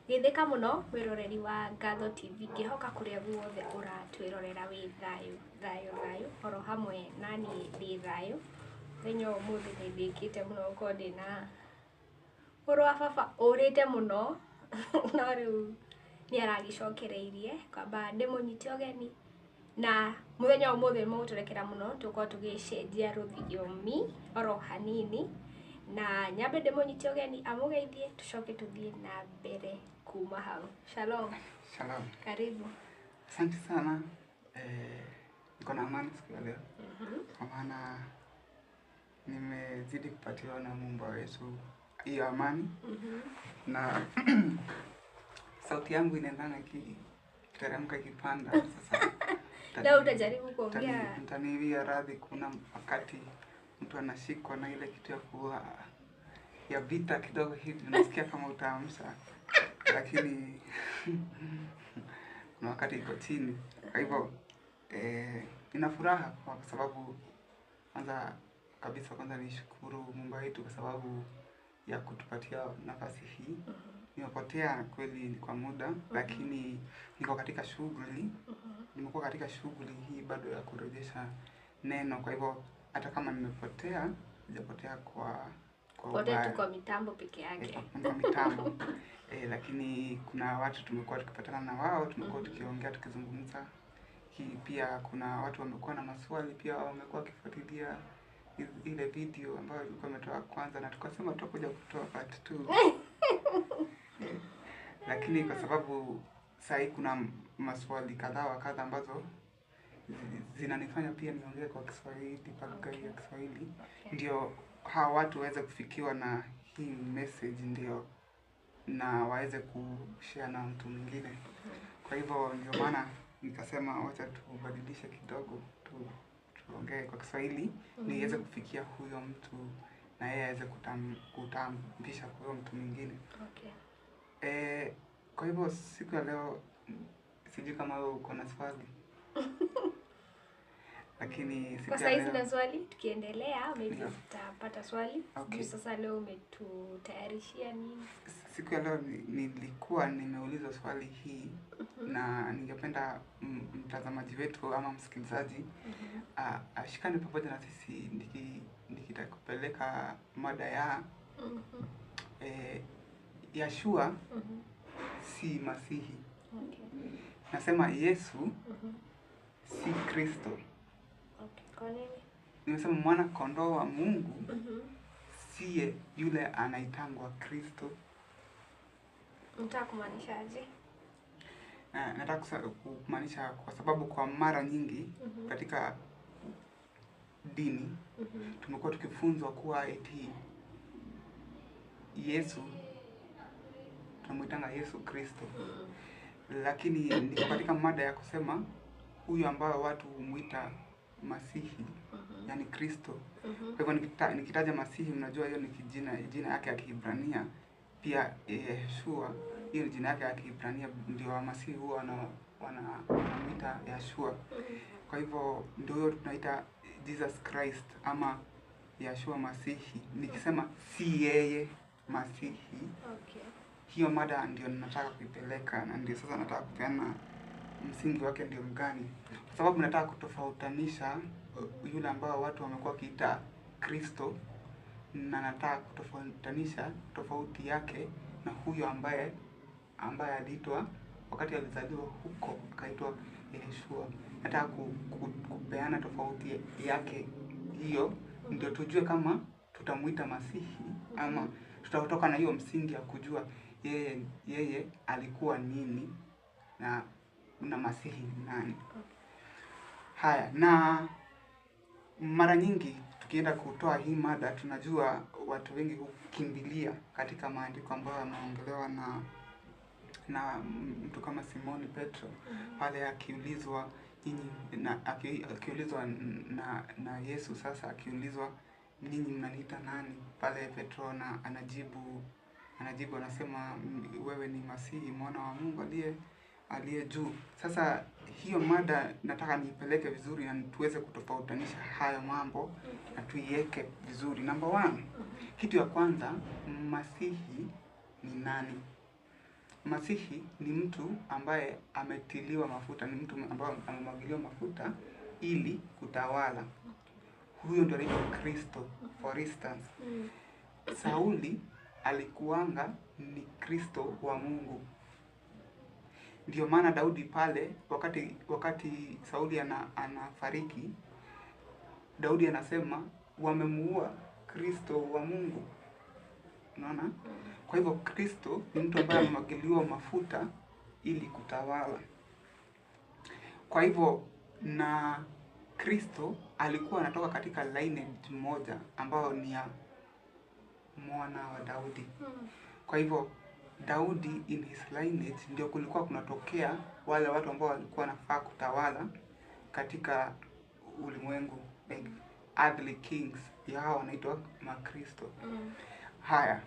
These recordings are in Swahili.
Geithĩka mũno mwĩroreri wa Ngatho TV, ngĩhoka kũrĩa guothe ũratwĩrorera wĩ thayũ thayũ thayũ, oro hamwe naniĩ ndĩ thayũ. Mũthenya ũyũ ũmũthĩ nĩ ndĩkĩte mũno gũkorwo ndĩna mũrũ wa baba ũrĩte mũno no rĩu nĩ aragĩcokereirie kwamba ndĩmũnyite ũgeni na mũthenya wa ũmũthĩ nĩ mũgũtũrekera mũno tũkorwo tũgĩcenjia rũthiomi oro hanini na nyambe ndĩmũnyite ũgeni amũgeithie tũcoke tũthiĩ na mbere kuma hau. Shalom. Shalom. Karibu. Asante sana. Niko na amani siku ya leo kwa maana nimezidi kupatiwa na Muumba wetu hiyo amani na sauti yangu inaendana ikiteremka ikipanda. Sasa Leo utajaribu kuongea. Mtaniwia radhi, kuna wakati mtu anashikwa na ile kitu ya kuwa ya vita kidogo hivi, unasikia kama utaamsha, lakini kuna wakati iko chini. Kwa hivyo nina furaha kwa sababu kwanza kabisa, kwanza nishukuru Muumba wetu kwa sababu ya kutupatia nafasi hii. Nimepotea kweli kwa muda, lakini niko katika shughuli. Nimekuwa katika shughuli hii bado ya kurejesha neno. Kwa hivyo hata kama nimepotea, sijapotea kwa potea tu kwa mitambo peke yake. Kwa mitambo. Lakini kuna watu tumekuwa tukipatana na wao, tumekuwa tukiongea, tukizungumza. Pia kuna watu wamekuwa na maswali, pia wamekuwa wakifuatilia ile video ambayo ilikuwa imetoa kwanza na tukasema tutakuja kutoa part 2. Lakini kwa sababu sasa kuna maswali kadha wa kadha ambazo zinanifanya pia niongee kwa Kiswahili, kwa lugha ya Kiswahili, ndio hawa watu waweze kufikiwa na hii message, ndio na waweze kushare na mtu mwingine. Kwa hivyo ndio maana nikasema wacha tubadilishe kidogo, tuongee kwa Kiswahili niweze kufikia huyo mtu na yeye aweze kutambisha huyo mtu mwingine. Okay. Kwa hivyo siku ya leo sijui kama wewe uko na swali. Lakini kwa sasa sina swali, tukiendelea maybe tutapata swali. Okay. Sasa leo umetutayarishia nini? Siku ya leo nilikuwa nimeulizwa swali hii na ningependa mtazamaji wetu ama msikilizaji ashikane pamoja na sisi nikitakupeleka mada ya Yeshua si Masihi. Okay. Nasema Yesu si Kristo. Okay. Kwa nini? Nimesema mwana kondoo wa Mungu siye yule anaitangwa Kristo. Unataka kumaanisha aje? Nataka kumaanisha kwa sababu kwa mara nyingi katika dini tumekuwa tukifunzwa kuwa eti Yesu tunamuitanga Yesu Kristo. Lakini niko katika mada ya kusema huyu ambaye watu humuita Masihi, yani Kristo. Kwa hivyo nikitaja Masihi, mnajua hiyo ni jina yake ya Kiebrania. Pia Yeshua, hiyo ni jina yake ya Kiebrania, ndio wa Masihi huwa wanamuita Yeshua. Kwa hivyo ndio hiyo tunaita Jesus Christ ama Yeshua Masihi. Nikisema si yeye Masihi. Okay. Hiyo mada ndio nataka kuipeleka na ndio sasa nataka kupeana msingi wake ndio mgani. Kwa sababu nataka kutofautanisha yule ambao watu wamekuwa wakiita Kristo na nataka kutofautanisha tofauti yake na huyo ambaye aliitwa wakati alizaliwa huko akaitwa Yeshua. Nataka kupeana tofauti yake hiyo ndio tujue kama tutamuita Masihi ama tutatoka na hiyo msingi ya kujua yeye alikuwa nini na Masihi ni nani. Haya, na mara nyingi tukienda kutoa hii mada tunajua watu wengi hukimbilia katika maandiko ambayo yameongelewa na mtu kama Simoni Petro pale akiulizwa nyinyi na akiulizwa na Yesu, sasa akiulizwa nyinyi mnaniita nani? Pale Petro na anajibu anasema wewe ni Masihi mwana wa Mungu aliye juu. Sasa hiyo mada nataka niipeleke vizuri na tuweze kutofautanisha hayo mambo na tuiweke vizuri. Number 1, kitu ya kwanza, Masihi ni nani? Masihi ni mtu ambaye ametiliwa mafuta, ni mtu ambaye amemwagiliwa mafuta ili kutawala. Huyo ndio anaitwa Kristo. For instance, Sauli alikuanga ni Kristo wa Mungu. Ndio maana Daudi pale wakati Sauli anafariki, Daudi anasema wamemuua Kristo wa Mungu. Unaona? Kwa hivyo Kristo ni mtu ambaye amemwagiliwa mafuta ili kutawala. Kwa hivyo na Kristo alikuwa anatoka katika lineage moja ambayo ni ya mwana wa Daudi. Kwa hivyo Daudi in his lineage ndio kulikuwa kunatokea wale watu ambao walikuwa wanafaa kutawala katika ulimwengu, like earthly kings, hao wanaitwa Makristo. Haya,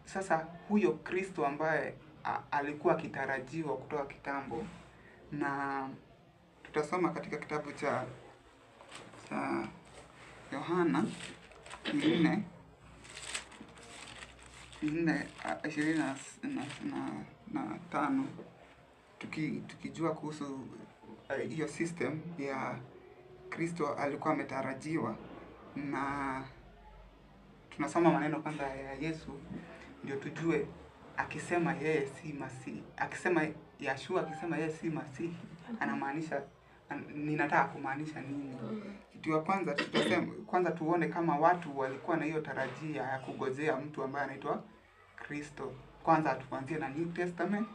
sasa huyo Kristo ambaye alikuwa akitarajiwa kutoka kitambo, na tutasoma katika kitabu cha Yohana 4:25, tukijua kuhusu hiyo system ya Kristo alikuwa ametarajiwa, na tunasoma maneno kwanza ya Yesu ndio tujue akisema yeye si Masihi, akisema Yeshua akisema yeye si Masihi anamaanisha, ninataka kumaanisha nini? Kitu ya kwanza tutasema, kwanza tuone kama watu walikuwa na hiyo tarajia ya kugojea mtu ambaye anaitwa Kristo. Kwanza tuanzie na New Testament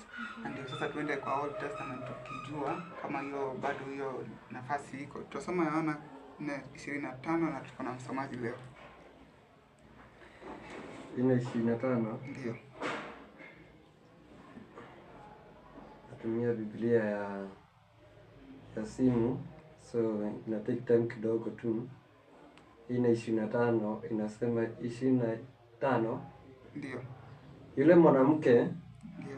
na ndio sasa tuende kwa Old Testament tukijua kama hiyo bado hiyo nafasi iko. Tutasoma Yohana 4:25 na tuko na msomaji leo. 4:25. Ndio. Natumia Biblia ya simu, so ina take time kidogo tu. 4:25 inasema 25. Ndio. Yule mwanamke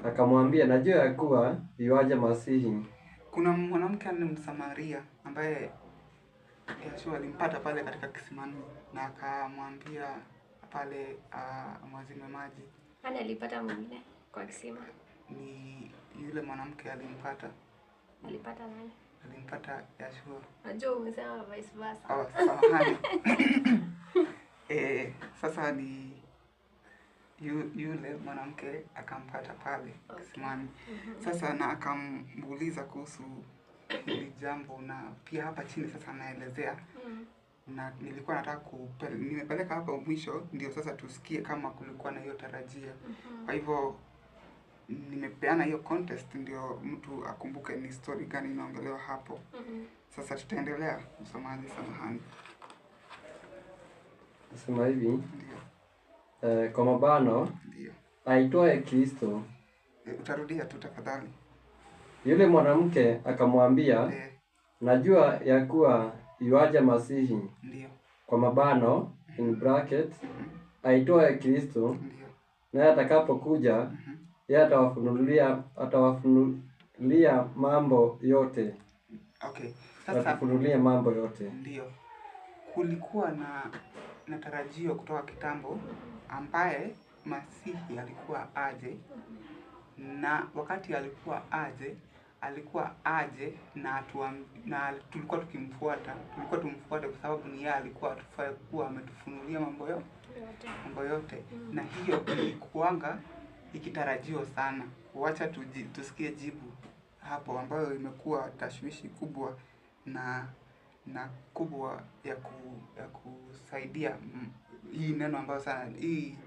akamwambia, najua ya kuwa yuaja Masihi. Kuna mwanamke ni Msamaria ambaye Yeshua alimpata pale katika kisimani na akamwambia pale amwazime maji. Nani alipata mwingine kwa kisima? Ni yule mwanamke alimpata. Alipata nani? Alimpata Yeshua. Najua umesema vice versa. Oh, samahani. Sasa ni yule mwanamke akampata pale kisimani. Sasa na akamuuliza kuhusu hili jambo, na pia hapa chini sasa anaelezea. Na nilikuwa nataka nimepeleka hapa mwisho ndio sasa tusikie kama kulikuwa na hiyo tarajia. Kwa hivyo nimepeana hiyo contest ndio mtu akumbuke ni story gani inaongelewa hapo. Sasa tutaendelea msomaji, samahani. Nasema hivi. Ndio. Kwa mabano ndio aitwaye Kristo. Utarudia tu tafadhali. Yule mwanamke akamwambia, najua ya kuwa yuaja Masihi. Ndio. Kwa mabano in bracket aitwaye Kristo. Ndio. Naye atakapokuja yeye atawafunulia mambo yote. Okay. Sasa atafunulia mambo yote. Ndio. Kulikuwa na tarajio kutoka kitambo ambaye Masihi alikuwa aje, na wakati alikuwa aje na tulikuwa tukimfuata, tulikuwa tumfuate kwa sababu ni yeye alikuwa atufaa kuwa ametufunulia mambo yote. Na hiyo ilikuanga ikitarajiwa sana. Wacha tusikie jibu hapo ambayo imekuwa tashwishi kubwa na kubwa ya kusaidia hii neno ambayo sana hii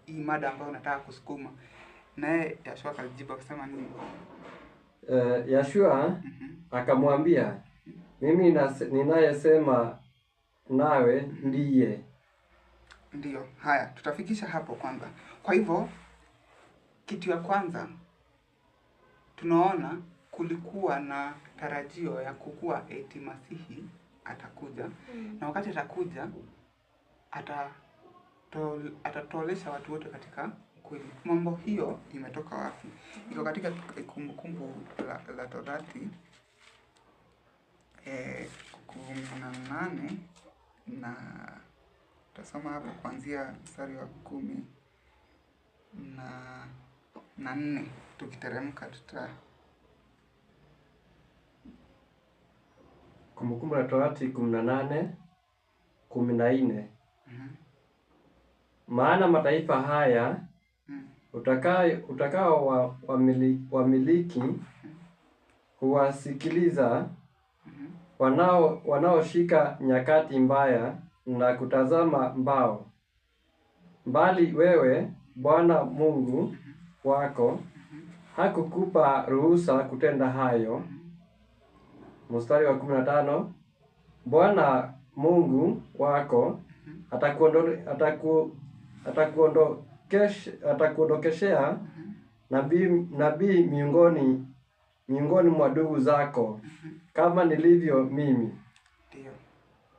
mada ambayo nataka kusukuma. Naye Yeshua akajibu akasema nini? Yeshua akamwambia, mimi ninayesema nawe ndiye. Ndiyo. Haya, tutafikisha hapo kwanza. Kwa hivyo kitu ya kwanza tunaona kulikuwa na tarajio ya kukua eti Masihi atakuja. Na wakati atakuja atatolesha watu wote katika kweli. Mambo hiyo imetoka wapi? Iko katika Kumbukumbu la Torati 18 na tutasoma hapo kuanzia mstari wa 10 na na 4 tukiteremka tuta Kumbukumbu la Torati 18:14. Maana mataifa haya utakao wamiliki huwasikiliza wanaoshika nyakati mbaya na kutazama mbao, bali wewe Bwana Mungu wako hakukupa ruhusa kutenda hayo. Mstari wa 15, Bwana Mungu wako atakuondokeshea nabii miongoni mwa ndugu zako kama nilivyo mimi. Ndio.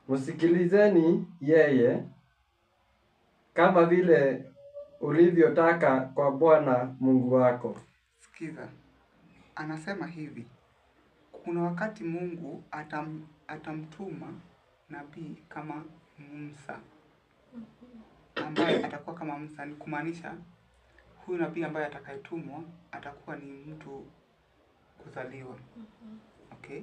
Msikilizeni yeye kama vile ulivyotaka kwa Bwana Mungu wako. Sikiza. Anasema hivi, kuna wakati Mungu atamtuma nabii kama Musa, ambaye atakuwa kama Musa. Ni kumaanisha huyu nabii ambaye atakayetumwa atakuwa ni mtu kuzaliwa. Okay?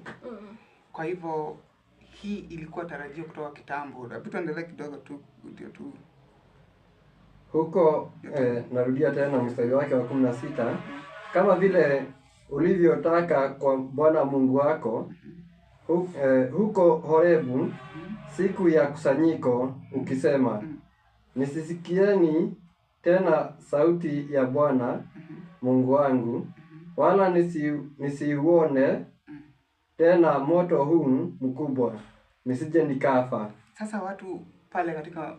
Kwa hivyo hii ilikuwa tarajio kutoka kitambo. Hebu tuendelee kidogo tu ndio tu. Huko narudia tena mstari wake wa 16, kama vile ulivyotaka kwa Bwana Mungu wako huko Horebu siku ya kusanyiko, ukisema, nisisikieni tena sauti ya Bwana Mungu wangu, wala nisiuone tena moto huu mkubwa, nisije nikafa. Sasa watu pale katika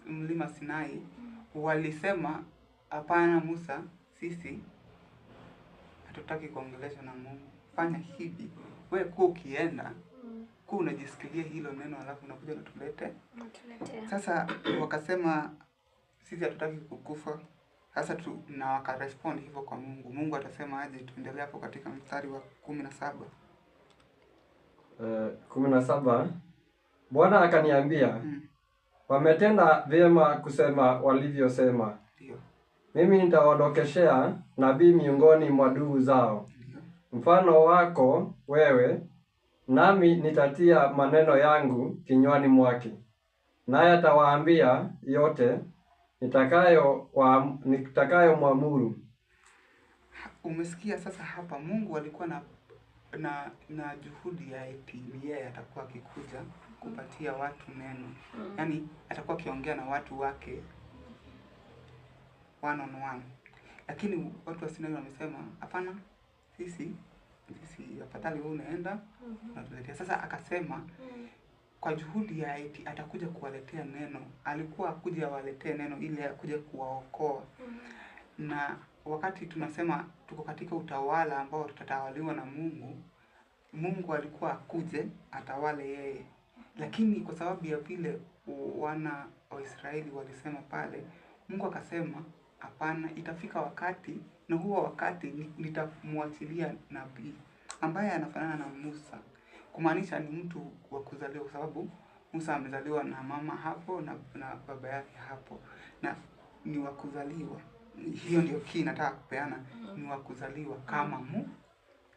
mlima Sinai walisema, hapana Musa, sisi hatutaki kuongeleshwa na Mungu. Fanya hivi, wewe kuwa ukienda, kuwa unajisikilia hilo neno alafu unakuja unatulete. Sasa wakasema sisi hatutaki kukufa. Sasa na wakarespond hivyo kwa Mungu. Mungu atasema aje? Tuendelee hapo katika mstari wa 17. 17, Bwana akaniambia, wametenda vyema kusema walivyosema. Ndio. Mimi nitawaondokeshea nabii miongoni mwa ndugu zao, mfano wako wewe, nami nitatia maneno yangu kinywani mwake, naye atawaambia yote nitakayo muamuru. Umesikia sasa hapa Mungu alikuwa na juhudi ya eti yeye atakuwa akikuja kupatia watu neno. Yaani atakuwa akiongea na watu wake one on one. Lakini watu wa Sinai wamesema hapana, sisi afadhali wewe unaenda unatuletea. Sasa akasema kwa juhudi ya eti atakuja kuwaletea neno. Alikuwa akuja awaletee neno ili akuja kuwaokoa. Na wakati tunasema tuko katika utawala ambao tutatawaliwa na Mungu, Mungu alikuwa akuje atawale yeye. Lakini kwa sababu ya vile wana wa Israeli walisema pale, Mungu akasema hapana, itafika wakati na huo wakati nitamwachilia nabii ambaye anafanana na Musa. Kumaanisha ni mtu wa kuzaliwa, kwa sababu Musa amezaliwa na mama hapo na baba yake hapo, na ni wa kuzaliwa. Hiyo ndio key nataka kupeana, ni wa kuzaliwa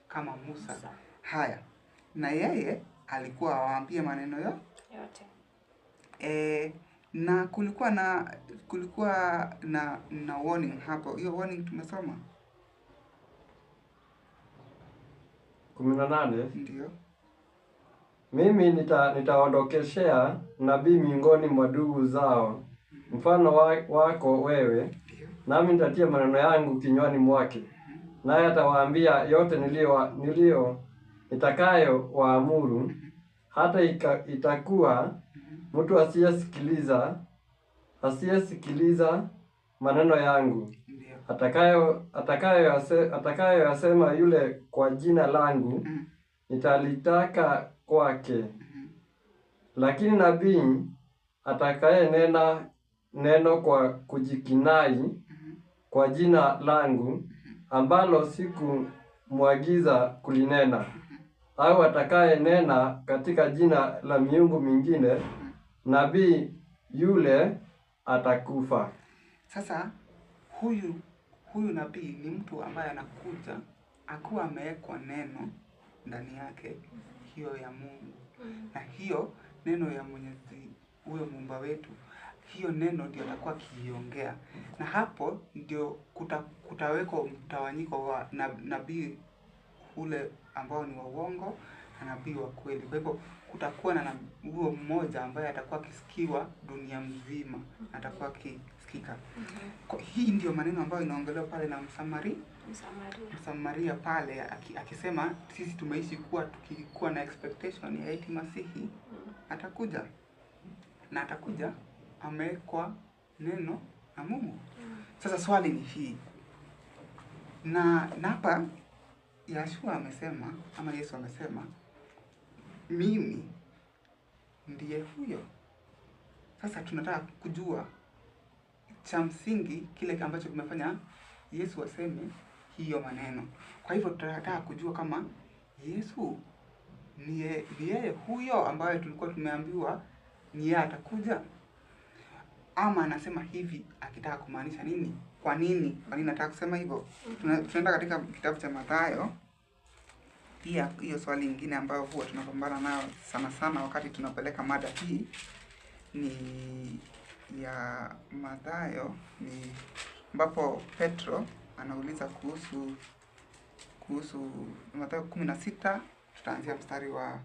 kama Musa. Haya, na yeye alikuwa awaambie maneno yote. Na kulikuwa na warning hapo. Hiyo warning tumesoma 18. Ndio. Mimi nitaondokeshea nabii miongoni mwa ndugu zao, mfano wako wewe, nami nitatia maneno yangu kinywani mwake, naye atawaambia yote niliyo nitakayo waamuru. Hata itakuwa mtu asiyesikiliza maneno yangu atakayo yasema yule kwa jina langu, nitalitaka kwake. Lakini nabii atakayenena neno kwa kujikinai kwa jina langu, ambalo sikumwagiza kulinena, au atakayenena katika jina la miungu mingine, nabii yule atakufa. Sasa Huyu nabii ni mtu ambaye anakuja akiwa amewekwa neno ndani yake, hiyo ya Mungu. Na hiyo neno ya Mwenyezi huyo muumba wetu, hiyo neno ndio atakuwa akiiongea, na hapo ndio kutawekwa mtawanyiko wa nabii ule ambao ni wa uongo na nabii wa kweli. Kwa hivyo kutakuwa na huo mmoja ambaye atakuwa akisikiwa dunia mzima, atakuwa akisikika. Kwa hii ndio maneno ambayo inaongelewa pale na Msamaria pale akisema sisi tumeishi kuwa tukikuwa na expectation ya eti Masihi atakuja, na atakuja amewekwa neno na Mungu. Sasa swali ni hii, na hapa Yeshua amesema ama Yesu amesema mimi ndiye huyo. Sasa tunataka kujua cha msingi kile ambacho kimefanya Yesu aseme hiyo maneno. Kwa hivyo tunataka kujua kama Yesu ni yeye huyo ambaye tulikuwa tumeambiwa ni yeye atakuja, ama anasema hivi akitaka kumaanisha nini? Kwa nini? Kwa nini nataka kusema hivyo? Tunaenda katika kitabu cha Mathayo. Pia hiyo swali lingine ambayo huwa tunapambana nayo sana sana wakati tunapeleka mada hii ni ya Mathayo, ni ambapo Petro anauliza kuhusu Mathayo 16, tutaanzia mstari wa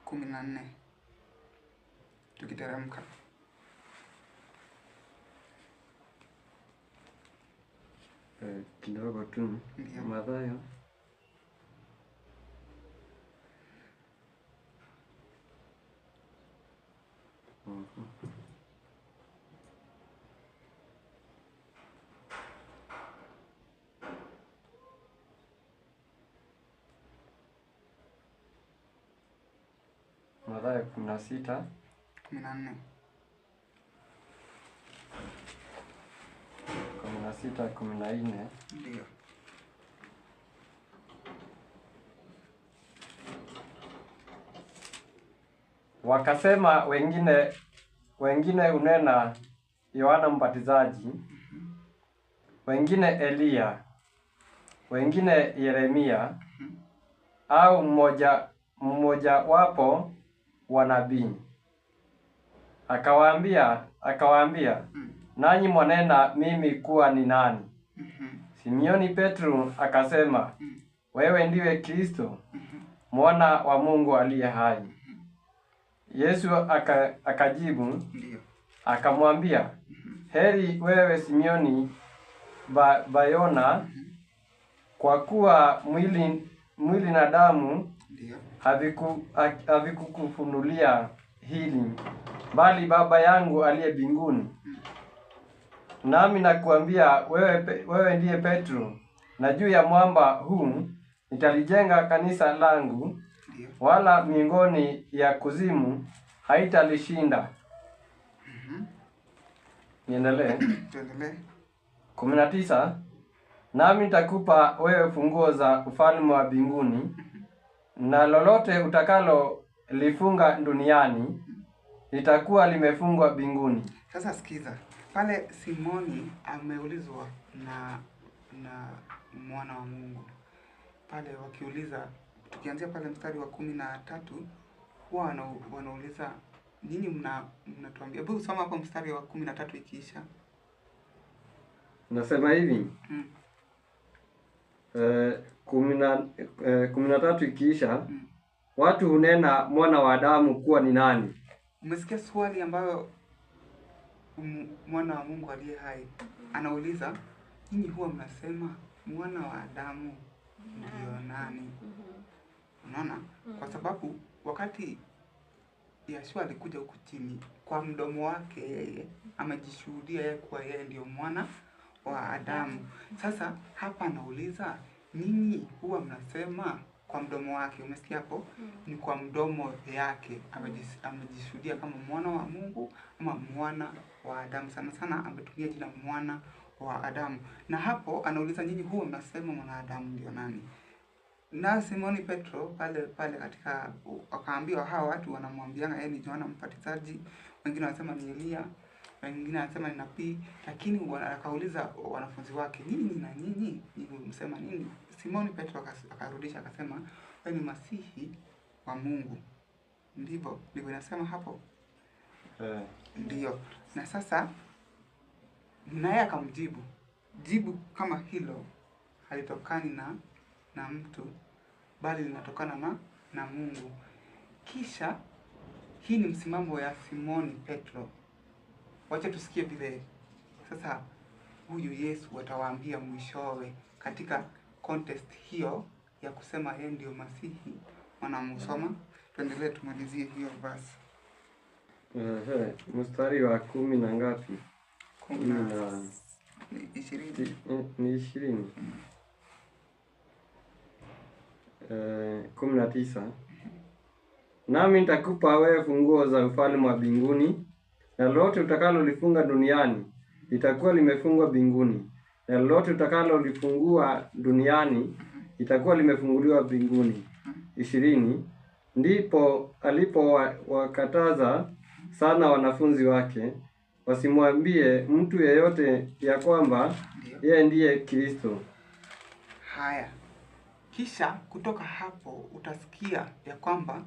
14 tukiteremka. Kidogo tu. Mathayo Mathayo 16 14 16 14. Ndio. Wakasema wengine unena Yohana Mbatizaji, wengine Eliya, wengine Yeremia, au mmoja wapo wa nabii. Akawaambia, nanyi mwanena mimi kuwa ni nani? Simioni Petro akasema, wewe ndiwe Kristo, mwana wa Mungu aliye hai. Yesu akajibu akamwambia, heri wewe Simioni Bayona, kwa kuwa mwili na damu havikukufunulia hili, bali Baba yangu aliye mbinguni. Nami nakuambia wewe ndiye Petro, na juu ya mwamba huu nitalijenga kanisa langu, wala mingoni ya kuzimu haitalishinda. Niendelee. 19. Nami nitakupa wewe funguo za ufalme wa mbinguni, na lolote utakalo lifunga duniani litakuwa limefungwa mbinguni. Sasa sikiza. Pale Simoni ameulizwa na mwana wa Mungu. Pale wakiuliza, tukianzia pale mstari wa 13, huwa wanauliza nini mnatuambia? Hebu soma hapo mstari wa 13 ikiisha. Nasema hivi. 13 ikiisha, watu hunena mwana wa Adamu kuwa ni nani? Umesikia swali ambayo mwana wa Mungu aliye hai anauliza, nyinyi huwa mnasema mwana wa Adamu ndio nani? Unaona? Kwa sababu wakati Yeshua alikuja huku chini, kwa mdomo wake yeye amejishuhudia yeye kuwa yeye ndio mwana wa Adamu. Sasa hapa anauliza, nyinyi huwa mnasema kwa mdomo wake, umesikia hapo? Ni kwa mdomo yake amejishuhudia kama mwana wa Mungu ama mwana wa Adamu. Sana sana ametumia jina mwana wa Adamu. Na hapo anauliza nyinyi huwa mnasema mwana Adamu ndio nani? Na Simoni Petro pale katika akaambiwa hawa watu wanamwambianga yeye ni Yohana Mbatizaji, wengine wanasema ni Eliya, Wengine anasema ni nabii, lakini akauliza wanafunzi wake, nyinyi na nyinyi msema nini? Simoni Petro akarudisha akasema, wewe ni Masihi wa Mungu. Ndivyo ndivyo inasema hapo. Ndio. Na sasa naye akamjibu, jibu kama hilo halitokani na mtu, bali linatokana na Mungu. Kisha hii ni msimamo ya Simoni Petro. Wacha tusikie vile sasa huyu Yesu atawaambia mwishowe katika contest hiyo ya kusema yeye ndio Masihi. Wanamusoma, tuendelee tumalizie hiyo verse. Mstari wa 10 na ngapi? 10 na 20. Ni 20. 19. Nami nitakupa wewe funguo za ufalme wa mbinguni, na lolote utakalolifunga duniani litakuwa limefungwa mbinguni, na lolote utakalolifungua duniani litakuwa limefunguliwa mbinguni. 20. Ndipo alipowakataza sana wanafunzi wake wasimwambie mtu yeyote ya kwamba yeye ndiye Kristo. Haya. Kisha kutoka hapo utasikia ya kwamba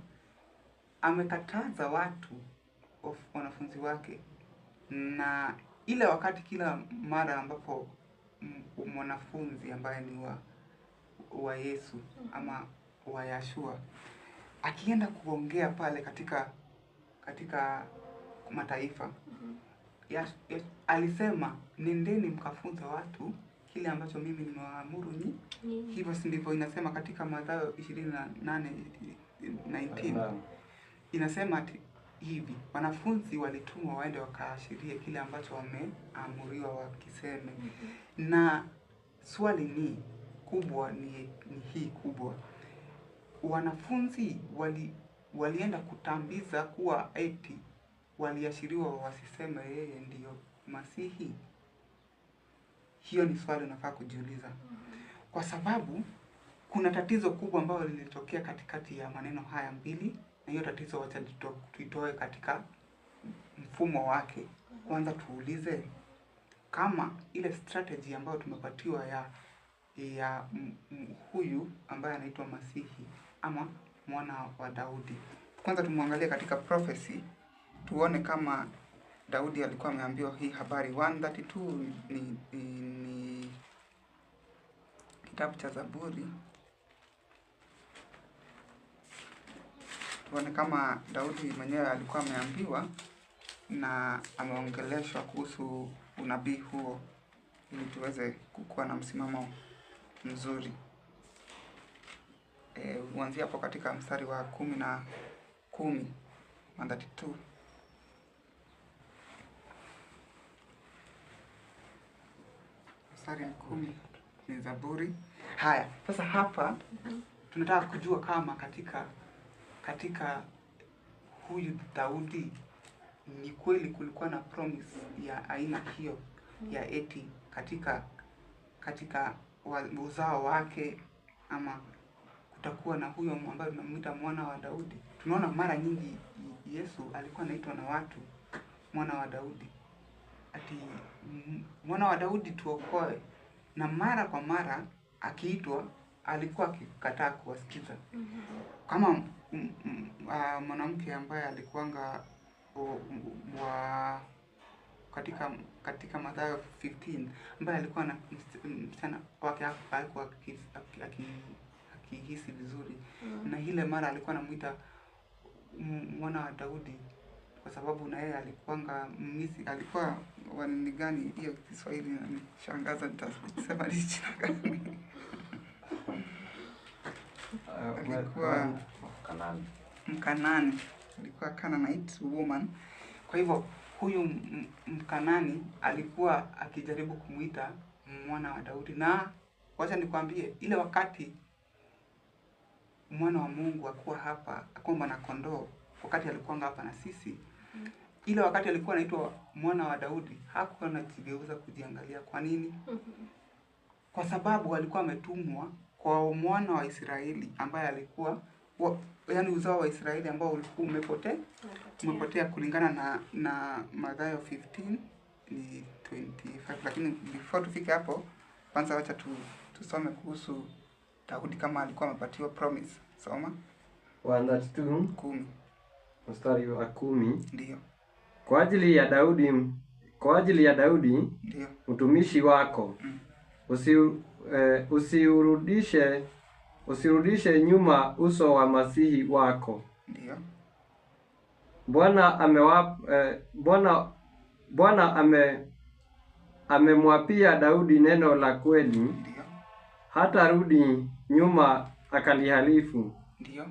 amekataza watu wanafunzi wake, na ile wakati kila mara ambapo mwanafunzi ambaye ni wa Yesu ama wa Yashua akienda kuongea pale katika mataifa, alisema nendeni mkafunza watu kile ambacho mimi nimewaamuru nyinyi. Hivyo si ndivyo inasema katika Mathayo 28:19. Inasema ati hivi, wanafunzi walitumwa waende wakaashirie kile ambacho wameamuriwa wakiseme. Na swali ni kubwa, ni hii kubwa. Wanafunzi walienda kutambiza kuwa eti waliashiriwa wasiseme yeye ndiyo Masihi. Hiyo ni swali unafaa kujiuliza. Kwa sababu kuna tatizo kubwa ambalo lilitokea katikati ya maneno haya mbili, na hiyo tatizo wacha tuitoe katika mfumo wake. Kwanza tuulize kama ile strategy ambayo tumepatiwa ya huyu ambaye anaitwa Masihi ama mwana wa Daudi. Kwanza tumwangalie katika prophecy, tuone kama Daudi alikuwa ameambiwa hii habari. 132 ni kitabu cha Zaburi. Tuone kama Daudi mwenyewe alikuwa ameambiwa na ameongeleshwa kuhusu unabii huo, ili tuweze kukuwa na msimamo mzuri. Uanzie hapo katika mstari wa 10 na 10, 132. Mstari 10 ni Zaburi. Haya, sasa hapa tunataka kujua kama katika huyu Daudi ni kweli kulikuwa na promise ya aina hiyo ya eti katika uzao wake ama kutakuwa na huyo ambaye tunamuita mwana wa Daudi. Tunaona mara nyingi Yesu alikuwa anaitwa na watu mwana wa Daudi, ati mwana wa Daudi tuokoe, na mara kwa mara akiitwa alikuwa akikataa kuwasikiza. Kama mwanamke ambaye alikuanga katika Mathayo 15, ambaye alikuwa na msichana wake alikuwa akihisi vizuri, na ile mara alikuwa anamuita mwana wa Daudi kwa sababu na yeye alikuanga mwizi, alikuwa wanini gani hiyo Kiswahili inanishangaza, nitasema ni jina gani? Alikuwa Mkanani, alikuwa Canaanite woman. Kwa hivyo huyu Mkanani alikuwa akijaribu kumuita mwana wa Daudi. Na wacha nikwambie, ile wakati mwana wa Mungu akuwa hapa, akuwa mwana kondoo, wakati alikuwa hapa na sisi, ile wakati alikuwa anaitwa mwana wa Daudi, hakuwa anajigeuza kujiangalia. Kwa nini? Kwa sababu alikuwa ametumwa kwa mwana wa Israeli ambaye alikuwa yaani uzao wa Israeli ambao ulikuwa umepotea umepotea kulingana na Mathayo 15 ni 25. Lakini before tufike hapo, kwanza wacha tusome kuhusu Daudi kama alikuwa amepatiwa promise. Soma 132 10 mstari wa 10. Ndio. Kwa ajili ya Daudi ndio mtumishi wako, usirudishe nyuma uso wa masihi wako. Ndio. Bwana amemwapia Daudi neno la kweli. Ndio. Hata rudi nyuma akalihalifu. Ndio.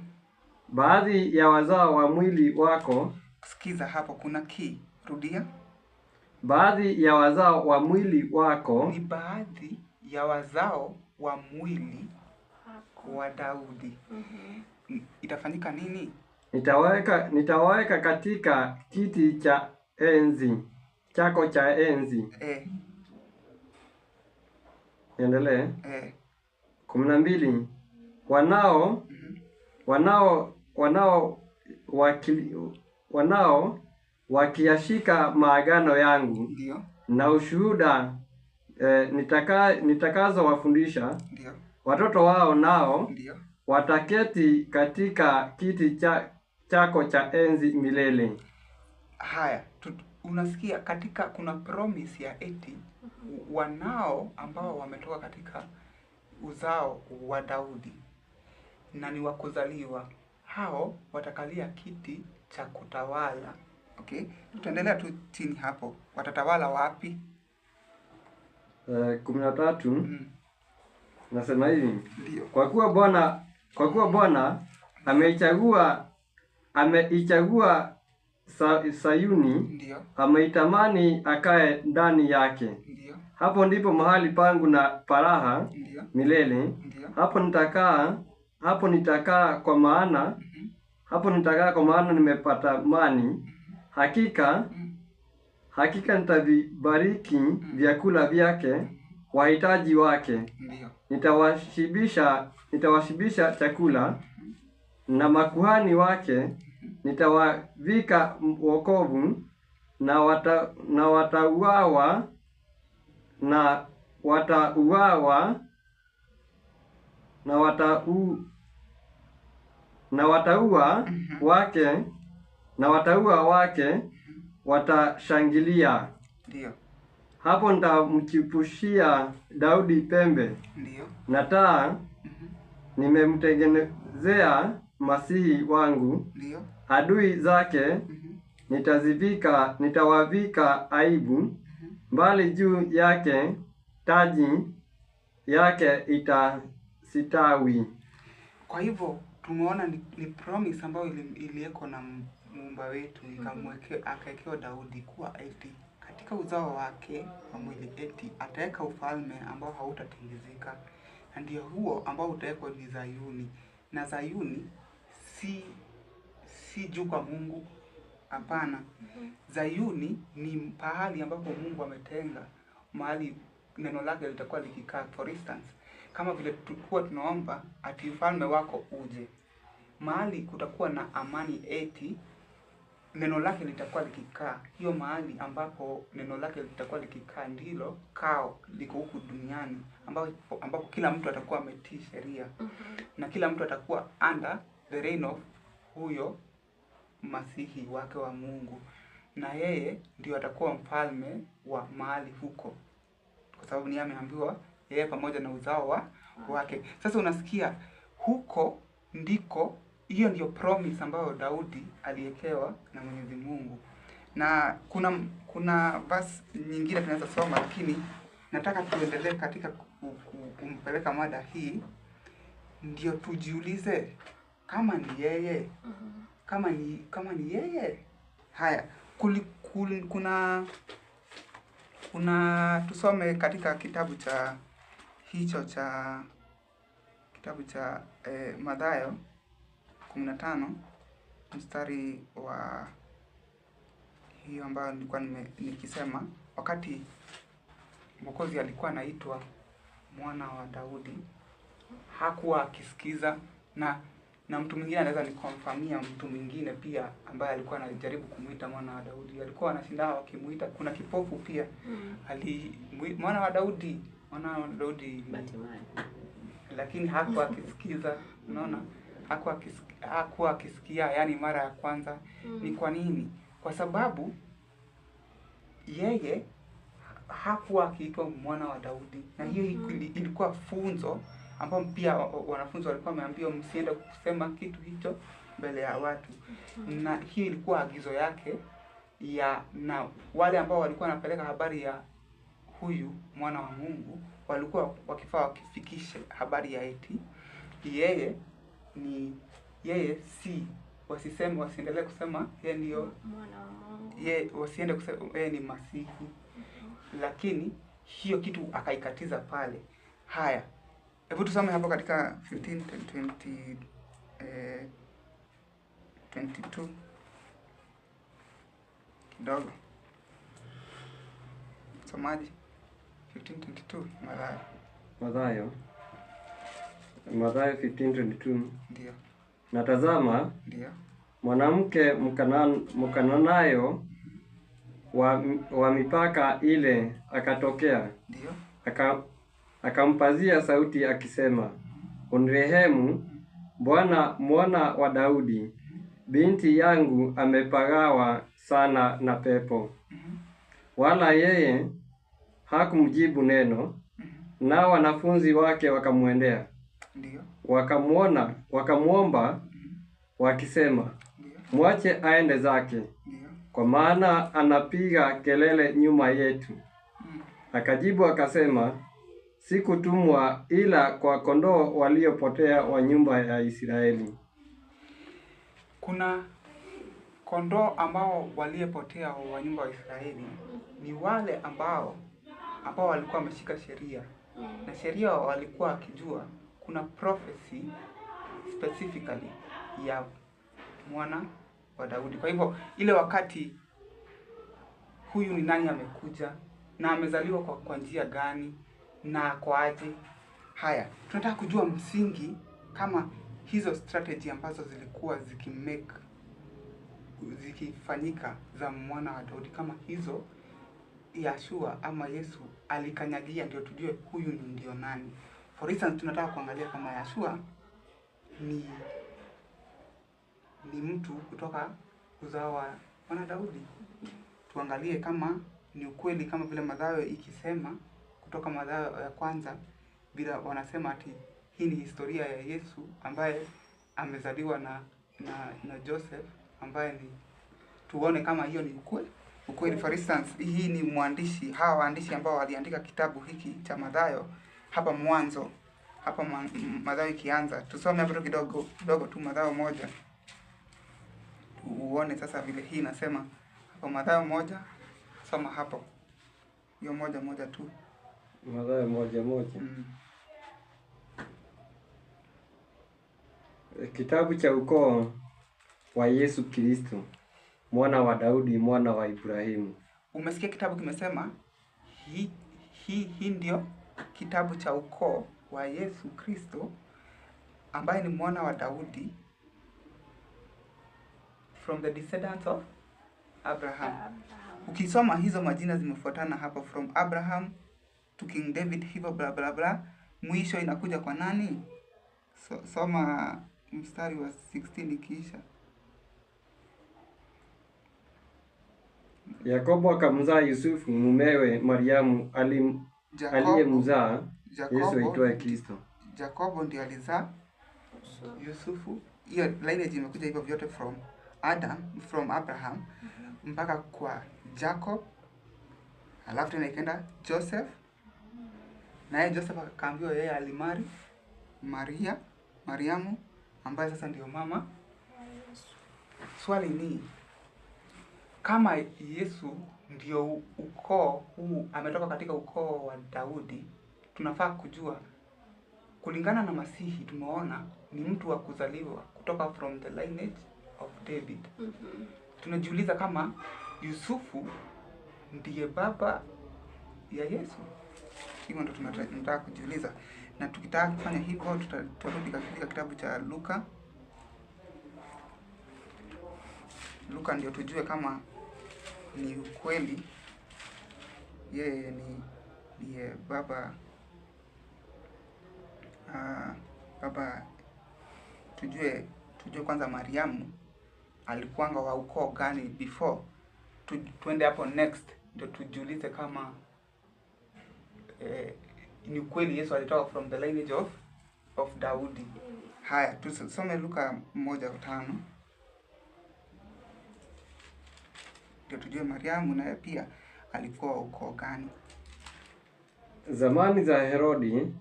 Baadhi ya wazao wa mwili wako. Sikiza hapo kuna key. Rudia. Baadhi ya wazao wa mwili wako. Ni baadhi ya wazao wa mwili wa Daudi. Itafanyika nini? Nitaweka katika kiti cha enzi chako cha enzi. Niendelee. 12. Wanao wakiyashika maagano yangu. Ndio. Na ushuhuda nitakazo wafundisha. Ndio. Watoto wao nao. Ndio. Wataketi katika kiti chako cha enzi milele. Haya, unasikia katika kuna promise ya eti wanao ambao wametoka katika uzao wa Daudi na ni wakuzaliwa, hao watakalia kiti cha kutawala. Okay, tutaendelea tu chini hapo. Watatawala wapi? 13. Nasema hivi. Ndio. Kwa kuwa Bwana ameichagua Sayuni. Ndio. Ameitamani akae ndani yake. Ndio. Hapo ndipo mahali pangu na paraha. Ndio. Milele. Ndio. Hapo nitakaa kwa maana hapo nitakaa kwa maana nimepata amani. Hakika nitavibariki vyakula vyake wahitaji wake. Ndio. Nitawashibisha chakula na makuhani wake nitawavika wokovu, na watauawa na wataua wake watashangilia. Ndio. Hapo nitamchipushia Daudi pembe. Ndio. Na taa nimemtengenezea masihi wangu. Ndio. Adui zake nitawavika aibu, mbali juu yake taji yake itasitawi. Kwa hivyo tumeona ni promise ambayo iliwekwa na muumba wetu, akawekewa Daudi kuwa eti katika uzao wake wa mwili eti ataweka ufalme ambao hautatingizika, na ndio huo ambao utawekwa ni Zayuni. Na Zayuni si juu kwa Mungu, hapana. Zayuni ni pahali ambapo Mungu ametenga, mahali neno lake litakuwa likikaa. For instance, kama vile tulikuwa tunaomba ati ufalme wako uje, mahali kutakuwa na amani eti neno lake litakuwa likikaa. Hiyo mahali ambapo neno lake litakuwa likikaa ndilo kao liko huku duniani, ambapo kila mtu atakuwa ametii sheria na kila mtu atakuwa under the reign of huyo masihi wake wa Mungu, na yeye ndio atakuwa mfalme wa mahali huko, kwa sababu ni ameambiwa yeye pamoja na uzao wake. Sasa unasikia huko ndiko, hiyo ndio promise ambayo Daudi aliekewa na Mwenyezi Mungu. Na kuna verse nyingine tunaweza soma, lakini nataka tuendelee katika kumpeleka mada hii, ndio tujiulize kama ni yeye. Kama ni yeye. Haya, kuna tusome katika kitabu cha hicho cha kitabu cha Mathayo 15 mstari wa hiyo ambayo nilikuwa nikisema, wakati Mwokozi alikuwa anaitwa mwana wa Daudi hakuwa akisikiza, na Na mtu mwingine anaweza nikonfirmia, mtu mwingine pia ambaye alikuwa anajaribu kumuita mwana wa Daudi, alikuwa anashinda wakimuita. Kuna kipofu pia mwana wa Daudi, mwana wa Daudi, lakini hakuwa akisikiza. Unaona, hakuwa akisikia, yani mara ya kwanza. Ni kwa nini? Kwa sababu yeye hakuwa akiitwa mwana wa Daudi, na hiyo ilikuwa funzo ambao pia wanafunzi walikuwa wameambiwa msiende kusema kitu hicho mbele ya watu. Na hiyo ilikuwa agizo yake ya, na wale ambao walikuwa wanapeleka habari ya huyu mwana wa Mungu walikuwa wakifaa wakifikishe habari ya eti yeye ni yeye, si wasiseme, wasiendelee kusema yeye ndio mwana wa Mungu, yeye wasiende kusema yeye ni Masihi. Lakini hiyo kitu akaikatiza pale. Haya, hebu tusome hapo katika 15 20 22 kidogo. Somaji 15:22 Mathayo. Mathayo 15:22. Ndio. Na tazama, ndio, mwanamke Mkananayo wa mipaka ile akatokea, ndio, akampazia sauti akisema, unirehemu Bwana, mwana wa Daudi, binti yangu amepagawa sana na pepo. Wala yeye hakumjibu neno. Nao wanafunzi wake wakamwendea, ndio, wakamwona, wakamwomba wakisema, mwache aende zake, ndio, kwa maana anapiga kelele nyuma yetu. Akajibu akasema, sikutumwa ila kwa kondoo waliopotea wa nyumba ya Israeli. Kuna kondoo ambao waliopotea wa nyumba ya Israeli ni wale ambao walikuwa wameshika sheria, na sheria walikuwa wakijua kuna prophecy specifically ya mwana wa Daudi. Kwa hivyo ile wakati huyu ni nani amekuja na amezaliwa kwa njia gani na kwa aje, haya tunataka kujua msingi kama hizo strategy ambazo zilikuwa zikifanyika za mwana wa Daudi, kama hizo Yeshua ama Yesu alikanyagia, ndio tujue huyu ni ndio nani. For instance, tunataka kuangalia kama Yeshua ni mtu kutoka uzao wa mwana Daudi. Tuangalie kama ni ukweli, kama vile Mathayo ikisema kutoka Mathayo ya kwanza, bila wanasema ati hii ni historia ya Yesu ambaye amezaliwa na Joseph ambaye ni, tuone kama hiyo ni ukweli. Ukweli. For instance, hii ni mwandishi, hawa waandishi ambao waliandika kitabu hiki cha Mathayo hapa mwanzo, hapa Mathayo ikianza. Tusome hapo kidogo kidogo tu Mathayo 1. Uone sasa vile hii inasema hapo Mathayo 1, soma hapo. Hiyo 1:1 tu. Mathayo 1:1. Kitabu cha ukoo wa Yesu Kristo, mwana wa Daudi, mwana wa Ibrahimu. Umesikia kitabu kimesema hii ndio kitabu cha ukoo wa Yesu Kristo ambaye ni mwana wa Daudi, from the descendants of Abraham. Ukisoma hizo majina zimefuatana hapo, from Abraham to King David, hivyo bla bla bla, mwisho inakuja kwa nani? So, soma mstari wa 16 ikiisha. Yakobo akamzaa Yusufu mumewe Mariamu aliyemzaa Yesu aitwaye Kristo. Jakobo ndiye alizaa Yusufu. Hiyo lineage imekuja hivyo vyote from Adam, from Abraham mpaka kwa Jacob, alafu tena ikaenda Joseph. Naye Joseph akaambiwa yeye alimari Maria, Mariamu ambaye sasa ndio mama. Swali ni kama Yesu ndio ukoo huu, ametoka katika ukoo wa Daudi, tunafaa kujua kulingana na Masihi tumeona ni mtu wa kuzaliwa kutoka from the lineage of David. Tunajiuliza kama Yusufu ndiye baba ya Yesu. Hivyo ndio tunataka kujiuliza. Na tukitaka kufanya hivyo tutarudi katika kitabu cha Luka. Luka ndio tujue kama ni ukweli yeye ni ndiye baba baba tujue kwanza Mariamu alikuanga wa ukoo gani before tuende hapo next ndio tujiulize kama ni ukweli Yesu alitoka from the lineage of Daudi. Haya, tusome Luka 1:5 ndio tujue Mariamu naye pia alikuwa ukoo gani. Zamani za Herodi,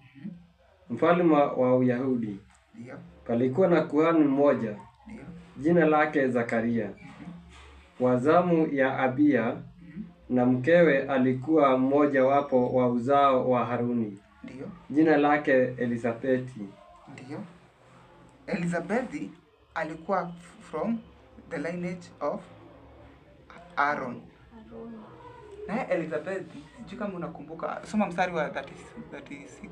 mfalme wa Uyahudi, Ndio, palikuwa na kuhani mmoja ndio. jina lake Zakaria, wa zamu ya Abia, na mkewe alikuwa mmoja wapo wa uzao wa Haruni, Ndio, jina lake Elisabeti. ndio. Elizabeth alikuwa from the lineage of Aaron. Haruni. Naye Elizabeth, sijui kama unakumbuka, soma mstari wa 30 36.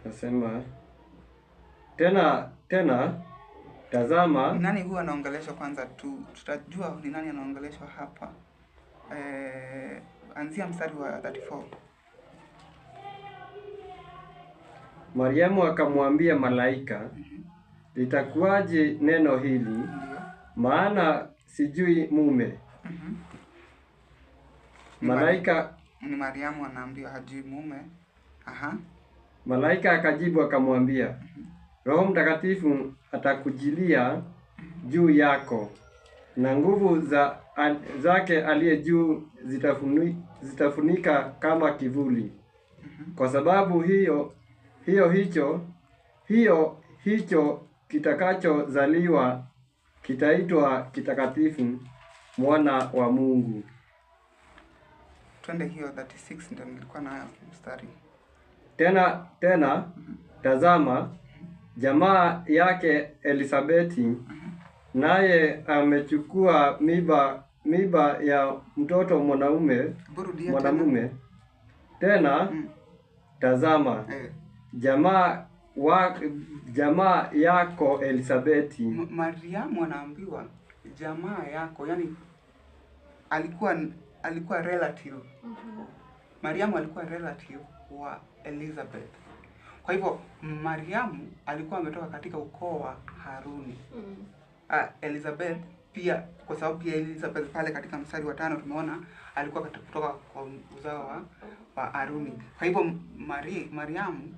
Nasema tena tazama, Ni nani huyu anaongeleshwa kwanza tu, tutajua ni nani anaongeleshwa hapa. Anzia mstari wa 34. Mariamu akamwambia malaika, litakuwaje neno hili, Ndio. maana sijui mume? Malaika Ni Mariamu anaambiwa hajui mume. Aha. Malaika akajibu akamwambia, Roho Mtakatifu atakujilia juu yako na nguvu zake aliye juu zitafunika kama kivuli. Kwa sababu hiyo hicho kitakachozaliwa kitaitwa kitakatifu, mwana wa Mungu. Twende hiyo 36 ndio nilikuwa nayo mstari. Tena tazama, jamaa yake Elisabeti naye amechukua miba ya mtoto mwanamume. Burudia tena. Tena tazama, jamaa yako Elisabeti. Mariamu anaambiwa jamaa yako, yani alikuwa relative. Mariamu alikuwa relative wa Elizabeth. Kwa hivyo Mariamu alikuwa ametoka katika ukoo wa Haruni. Elizabeth pia, kwa sababu pia Elizabeth pale katika mstari wa 5 tumeona alikuwa kutoka kwa uzao wa Haruni. Kwa hivyo Mariamu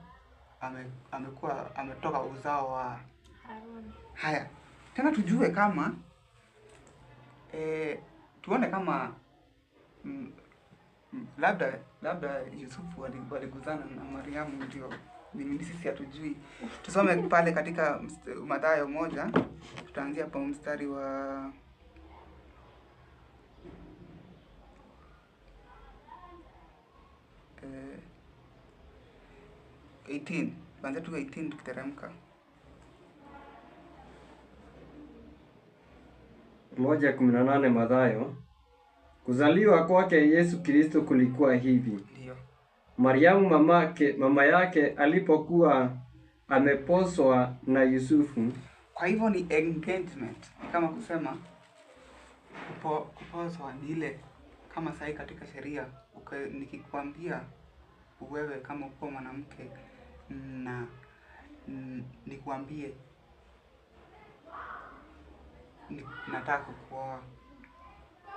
amekuwa ametoka uzao wa Haruni. Haya, tena tujue kama tuone kama labda Yusufu waliguzana na Mariamu, ndio ni sisi hatujui. Tusome pale katika Mathayo 1, tutaanzia hapo mstari wa 18. Tuanze tu 18 tukiteremka. 1:18 Mathayo. Kuzaliwa kwake Yesu Kristo kulikuwa hivi. Ndio. Mariamu mama yake alipokuwa ameposwa na Yusufu. Kwa hivyo ni engagement. Ni kama kusema kuposwa ni ile kama sahi katika sheria, nikikwambia wewe kama uko mwanamke na nikuambie nataka kuoa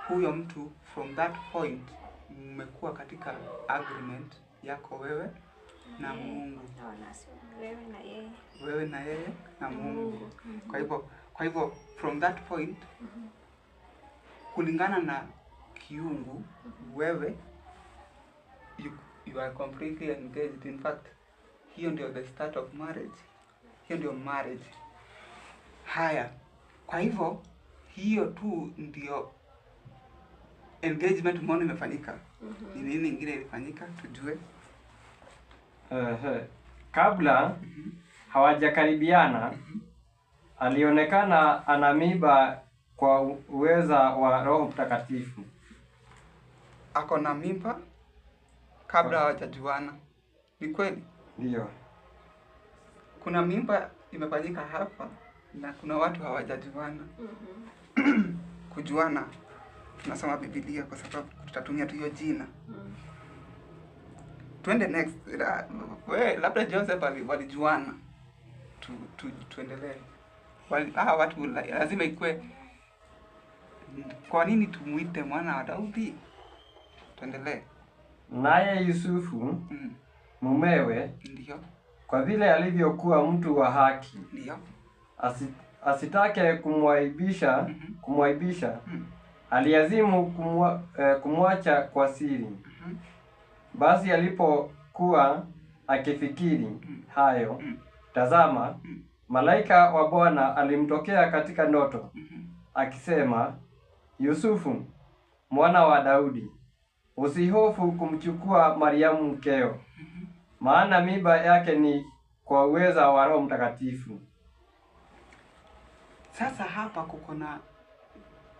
huyo mtu, from that point mmekuwa katika agreement yako wewe na Mungu. Wewe na yeye na Mungu. Kwa hivyo from that point kulingana na kiungu wewe you are completely engaged. In fact, hiyo ndio the start of marriage. Hiyo ndio marriage. Haya, kwa hivyo hiyo tu ndio engagement mbona imefanyika. Ni nini ingine ilifanyika tujue? Kabla hawajakaribiana, alionekana ana mimba kwa uweza wa Roho Mtakatifu. Ako na mimba kabla hawajajuana. Ni kweli? Ndio. Kuna mimba imefanyika hapa Na kuna watu hawajajuana. Kujuana tunasoma Biblia kwa sababu tutatumia tu hiyo jina. Tuende next. We, labda Joseph walijuana. Tuendelee. Watu lazima ikue. Kwa nini tumuite mwana wa Daudi? Tuendelee. Naye Yusufu mumewe, Ndio. kwa vile alivyokuwa mtu wa haki, Ndio. asitake kumwaibisha, aliazimu kumwacha kwa siri. Basi alipokuwa akifikiri hayo, tazama, malaika wa Bwana alimtokea katika ndoto akisema, Yusufu mwana wa Daudi, usihofu kumchukua Mariamu mkeo, maana mimba yake ni kwa uweza wa Roho Mtakatifu. Sasa hapa kuko na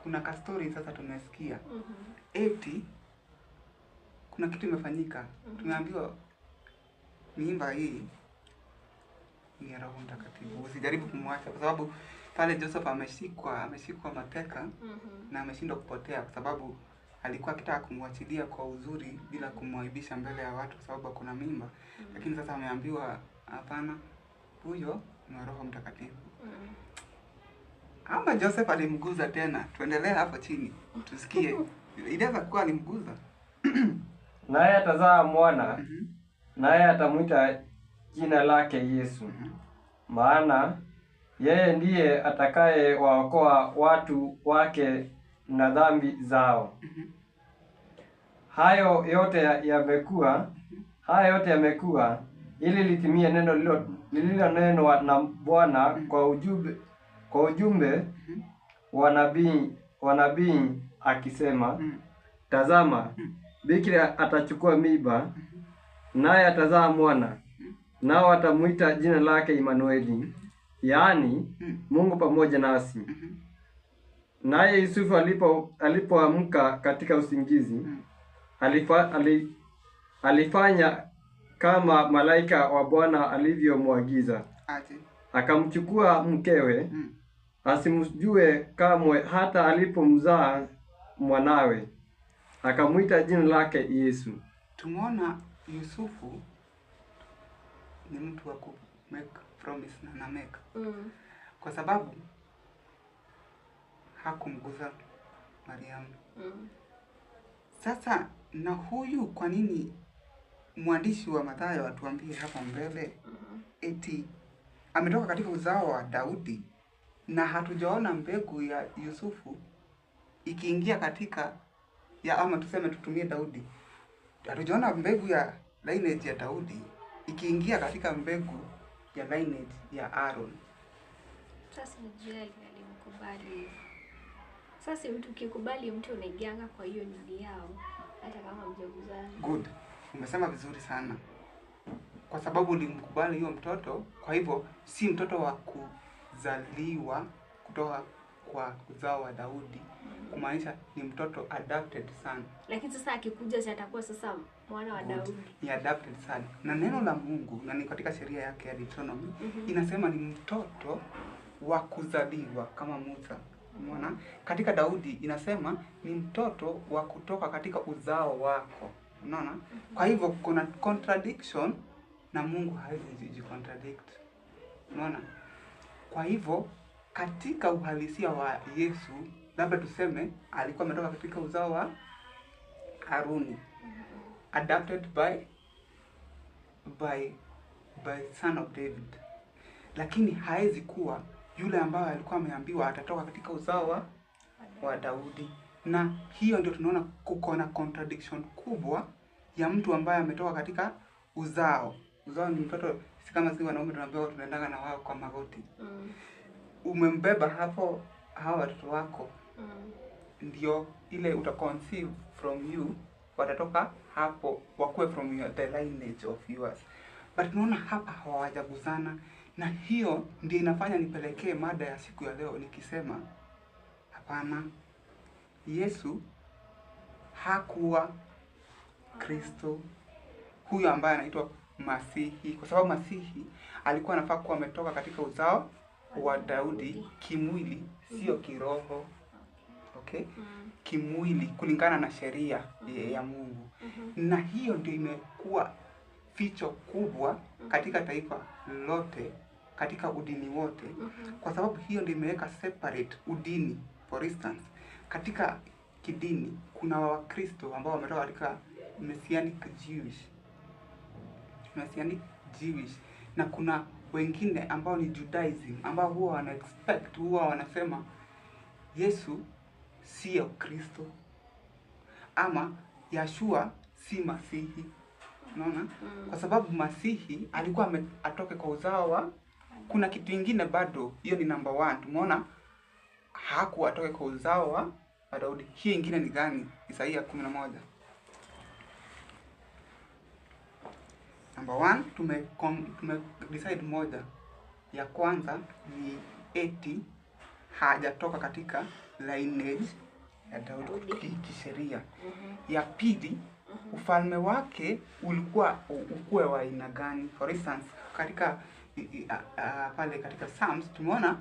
kuna kastori sasa tumesikia. Eti kuna kitu imefanyika. Tumeambiwa mimba hii ni ya Roho Mtakatifu. Usijaribu kumwacha kwa sababu pale Joseph ameshikwa mateka na ameshindwa kupotea kwa sababu alikuwa akitaka kumwachilia kwa uzuri bila kumwaibisha mbele ya watu kwa sababu akona mimba. Lakini sasa ameambiwa hapana, huyo ni wa Roho Mtakatifu. Ama Joseph alimguza tena. Tuendelee hapo chini tusikie. Inaweza kuwa alimguza. Naye atazaa mwana, naye atamwita jina lake Yesu, maana yeye ndiye atakaye waokoa watu wake na dhambi zao. Hayo yote yamekuwa ili litimie neno lililonenwa na Bwana kwa ujumbe wa nabii akisema, tazama, bikira atachukua mimba, naye atazaa mwana, nao atamuita jina lake Imanueli, yaani Mungu pamoja nasi. Naye Yusufu alipoamka katika usingizi, alifanya kama malaika wa Bwana alivyomwagiza. Akamchukua mkewe, asimjue kamwe hata alipomzaa mwanawe, akamwita jina lake Yesu. Tumeona Yusufu ni mtu wa ku make promise na make. Kwa sababu hakumguza Mariamu. Sasa na huyu, kwa nini mwandishi wa Mathayo atuambie hapa mbele eti ametoka katika uzao wa Daudi na hatujaona mbegu ya Yusufu ikiingia katika ya, ama tuseme tutumie Daudi, hatujaona mbegu ya lineage ya Daudi ikiingia katika mbegu ya lineage ya Aaron. Sasa nijue alimkubali. Sasa mtu ukikubali mtu unaingianga kwa hiyo nini yao hata kama mjaguzana. Good. Umesema vizuri sana. Kwa sababu ulimkubali huyo mtoto, kwa hivyo si mtoto wa kuzaliwa kutoka kwa uzao wa Daudi, kumaanisha ni mtoto adopted son. Lakini sasa akikuja si atakuwa sasa mwana wa Daudi. Ni adopted son. Na neno la Mungu, na ni katika sheria yake ya Deuteronomy, inasema ni mtoto wa kuzaliwa kama Musa. Umeona? Katika Daudi inasema ni mtoto wa kutoka katika uzao wako. Unaona? Kwa hivyo kuna contradiction na Mungu hawezi jicontradict. Unaona? Kwa hivyo katika uhalisia wa Yesu, labda tuseme alikuwa ametoka katika uzao wa Haruni, adopted by son of David. Lakini haezi kuwa yule ambaye alikuwa ameambiwa atatoka katika uzao wa Daudi. Na hiyo ndio tunaona kuko na contradiction kubwa ya mtu ambaye ametoka katika uzao. Uzao ni mtoto, si kama si wanaume tunaambiwa tunaendanga na wao kwa magoti. Umembeba hapo hawa watoto wako. Ndio ile utaconceive from you, watatoka hapo wakuwe from your, the lineage of yours. But tunaona hapa hawajaguzana, na hiyo ndio inafanya nipelekee mada ya siku ya leo nikisema hapana, Yesu hakuwa Kristo huyo ambaye anaitwa Masihi, kwa sababu Masihi alikuwa anafaa kuwa ametoka katika uzao wa Daudi kimwili, sio kiroho. Okay? Kimwili kulingana na sheria ya Mungu. Na hiyo ndio imekuwa ficho kubwa katika taifa lote, katika udini wote, kwa sababu hiyo ndio imeweka separate udini. For instance, katika kidini kuna Wakristo ambao wametoka katika Messianic Jewish, na kuna wengine ambao ni Judaism, ambao huwa wana expect, huwa wanasema Yesu sio Kristo ama Yeshua si Masihi. Unaona? Kwa sababu Masihi alikuwa atoke kwa uzao wa, kuna kitu kingine bado, hiyo ni number 1. Tumeona hakuwa atoke kwa uzao wa Daudi. Hiyo ingine ni gani? Isaia 11. Number 1, tume decide moja. Ya kwanza ni eti hajatoka katika lineage ya Daudi kisheria. Ya pili, ufalme wake ulikuwa ukue wa aina gani? For instance, katika pale katika Psalms tumeona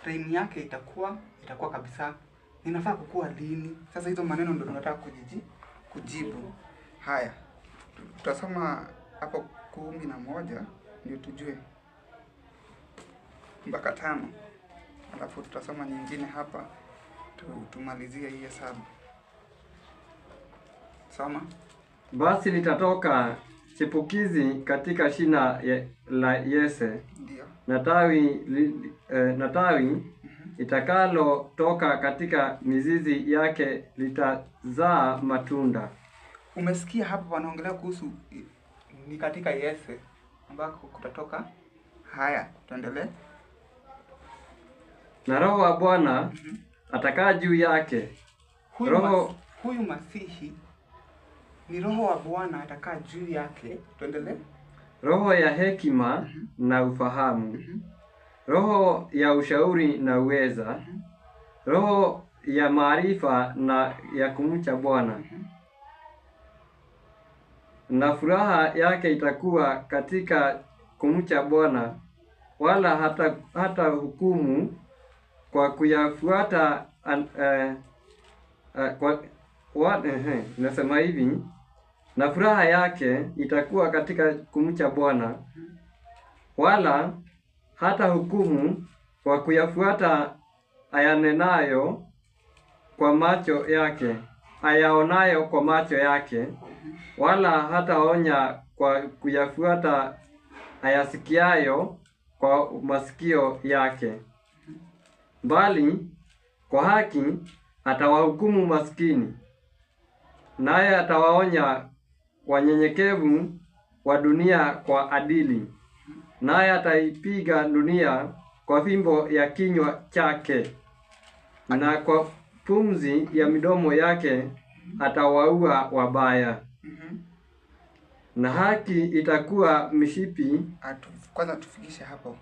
reign yake itakuwa kabisa inafaa kukua lini. Sasa hizo maneno ndio tunataka kujibu. Haya, tutasoma hapo 11 ndio tujue mpaka 5. Alafu tutasoma nyingine hapa tumalizie hii hesabu. Soma. Basi litatoka chipukizi katika shina la Yese. Ndio. Na tawi itakalo toka katika mizizi yake litazaa matunda. Umesikia hapo wanaongelea kuhusu ni katika Yese ambako kutatoka. Haya, tuendelee. Na Roho wa Bwana atakaa juu yake. Huyu Masihi ni Roho wa Bwana atakaa juu yake. Tuendelee. Roho ya hekima na ufahamu, roho ya ushauri na uweza, roho ya maarifa na ya kumcha Bwana. Na furaha yake itakuwa katika kumcha Bwana, wala hata hukumu kwa kuyafuata nasema hivi, na furaha yake itakuwa katika kumcha Bwana, wala hata hukumu kwa kuyafuata ayanenayo kwa macho yake, ayaonayo kwa macho yake, wala hataonya kwa kuyafuata ayasikiayo kwa masikio yake, bali kwa haki atawahukumu maskini, naye atawaonya wanyenyekevu wa dunia kwa adili, naye ataipiga dunia kwa fimbo ya kinywa chake, na kwa pumzi ya midomo yake atawaua wabaya. Na haki itakuwa mishipi. Kwanza tufikishe hapo.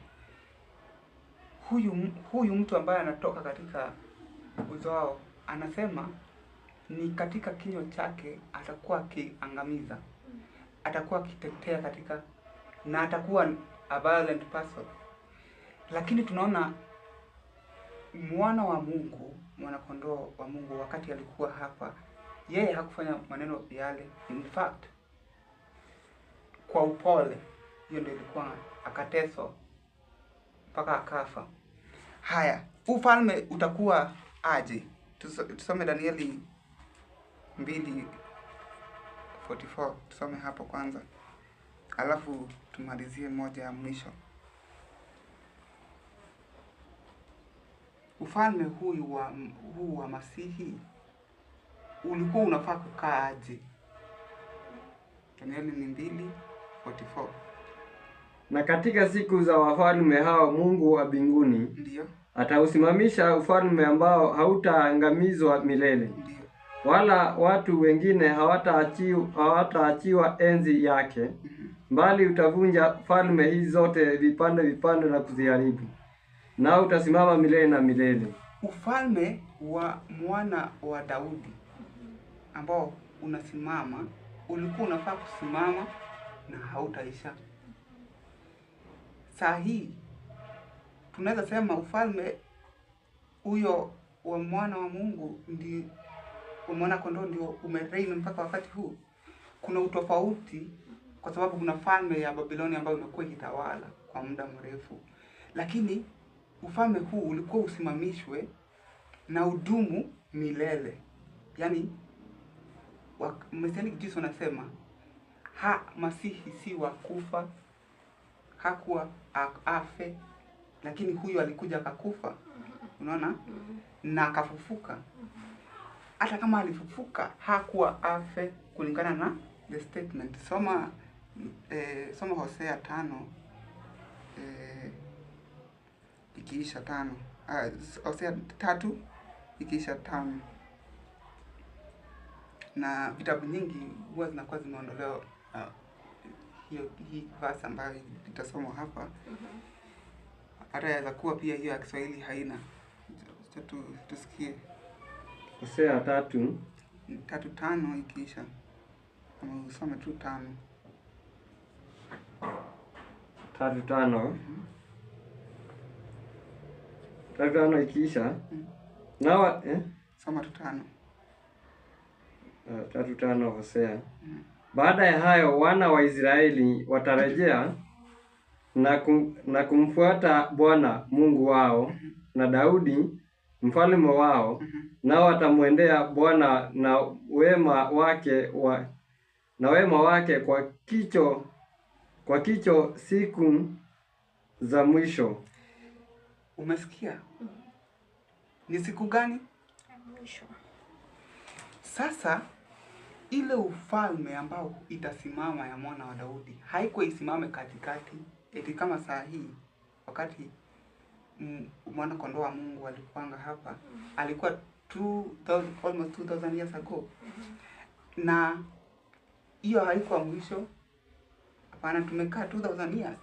Huyu mtu ambaye anatoka katika uzao anasema ni katika kinywa chake atakuwa akiangamiza, atakuwa akitetea katika, na atakuwa a violent person. Lakini tunaona mwana wa Mungu, mwana kondoo wa Mungu, wakati alikuwa hapa, yeye hakufanya maneno yale. In fact, kwa upole, hiyo ndio ilikuwa, akateswa mpaka akafa. Haya, ufalme utakuwa aje? Tusome Danieli 2:44. Tusome hapo kwanza, alafu tumalizie moja ya mwisho. Ufalme huu wa Masihi ulikuwa unafaa kukaa aje? Danieli 2:44. Na katika siku za wafalme hao Mungu wa mbinguni ndio atausimamisha ufalme ambao hautaangamizwa milele, ndio, wala watu wengine hawataachiwa enzi yake, bali utavunja falme hizi zote vipande vipande na kuziharibu, na utasimama milele na milele. Ufalme wa mwana wa Daudi ambao unasimama ulikuwa unafaa kusimama na hautaisha. Saa hii Tunaweza sema ufalme huyo wa mwana wa Mungu ndi wa mwana kondoo ndio umereign mpaka wakati huu. Kuna utofauti kwa sababu kuna falme ya Babiloni ambayo imekuwa ikitawala kwa muda mrefu, lakini ufalme huu ulikuwa usimamishwe na udumu milele. Yaani Messianic Jews wanasema Masihi si wa kufa, hakuwa afe, lakini huyu alikuja akakufa, unaona, na akafufuka. Hata kama alifufuka hakuwa afe kulingana na the statement. Soma soma Hosea 5 ikiisha 5. Hosea 3 ikiisha 5. Na vitabu nyingi huwa zinakuwa zimeondolewa hiyo hii verse ambayo itasomwa hapa. Hata yaweza kuwa pia hiyo ya Kiswahili haina. Tusikie. Hosea 3 3:5 ikiisha. Ama usome tu 5. 3:5. 3:5 ikiisha. Nawa Soma tu 5. 3:5 Hosea. Baada ya hayo wana wa Israeli watarejea na kumfuata Bwana Mungu wao na Daudi mfalme wao, nao watamwendea Bwana na wema wake kwa kicho siku za mwisho. Umesikia? Ni siku gani? Mwisho. Sasa ile ufalme ambao itasimama ya mwana wa Daudi haikuwa isimame katikati, eti kama saa hii wakati mwana kondoo wa Mungu alikuanga hapa, alikuwa 2000 almost 2000 years ago. Na hiyo haikuwa mwisho. Hapana, tumekaa 2000 years.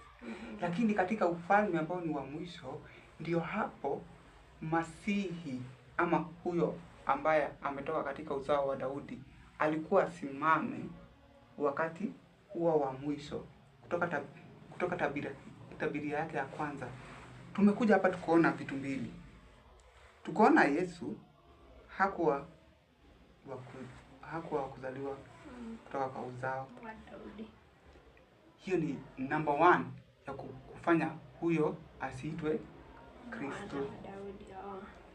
Lakini katika ufalme ambao ni wa mwisho ndio hapo Masihi ama huyo ambaye ametoka katika uzao wa Daudi alikuwa simame wakati huo wa mwisho, kutoka tabiria yake ya kwanza. Tumekuja hapa tukaona vitu mbili. Tukaona Yesu hakuwa kuzaliwa kutoka kwa uzao wa Daudi. Hiyo ni number 1 ya kufanya huyo asiitwe Kristo,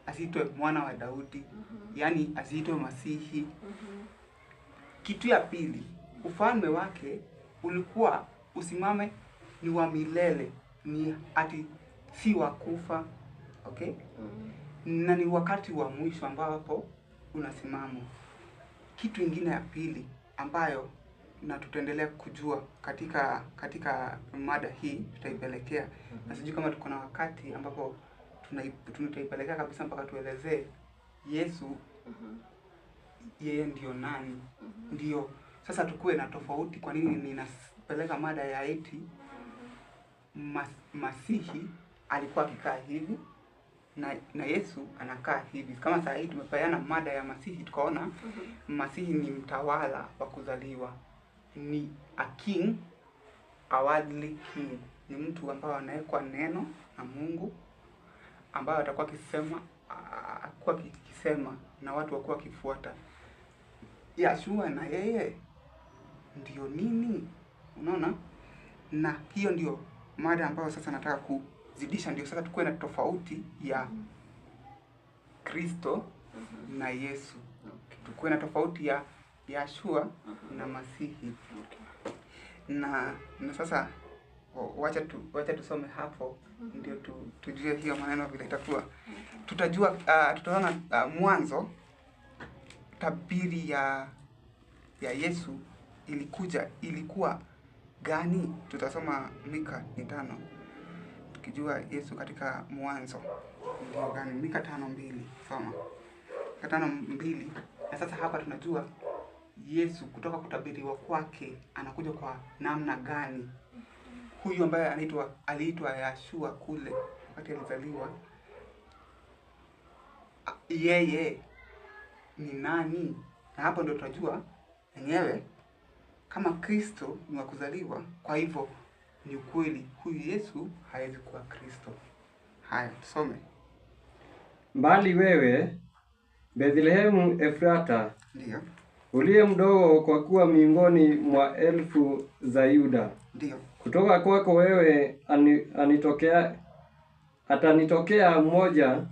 asiitwe mwana wa Daudi, yaani asiitwe Masihi. Kitu ya pili, ufalme wake ulikuwa usimame ni wa milele, ni ati si wa kufa, okay? Na ni wakati wa mwisho ambapo unasimama. Kitu ingine ya pili ambayo na tutaendelea kujua katika mada hii tutaipelekea. Na sijui kama tuko na wakati ambapo tutaipelekea kabisa mpaka tuelezee Yesu yeye ndio nani. Ndio sasa tukue na tofauti. Kwa nini ninapeleka mada ya eti Masihi alikuwa akikaa hivi na Yesu anakaa hivi? Kama saa hii tumepeana mada ya Masihi, tukaona Masihi ni mtawala wa kuzaliwa, ni a king, a worldly king, ni mtu ambaye anawekwa neno na Mungu, ambaye atakuwa akisema, na watu wakuwa wakifuata. Yeshua na yeye ndio nini? Unaona? Na hiyo ndio mada ambayo sasa nataka kuzidisha, ndio sasa tukue na tofauti ya Kristo na Yesu. Tukue na tofauti ya Yeshua na Masihi. Na sasa wacha tusome hapo ndio tujue hiyo maneno vile itakuwa. Tutajua tutaona mwanzo tabiri ya Yesu ilikuja ilikuwa gani. Tutasoma Mika 5 tukijua Yesu katika mwanzo ndio gani. Mika 5:2, soma Mika 5:2. Na sasa hapa tunajua Yesu kutoka kutabiriwa kwake anakuja kwa namna gani. Huyu ambaye aliitwa Yeshua kule wakati alizaliwa, yeye ni nani? Na hapo ndio tutajua yenyewe kama Kristo ni wa kuzaliwa. Kwa hivyo ni ukweli huyu Yesu hawezi kuwa Kristo, Haya, tusome. Mbali wewe Bethlehemu Efrata, Ndiyo, uliye mdogo kwa kuwa miongoni mwa elfu za Yuda, ndiyo. kutoka kwako wewe atanitokea mmoja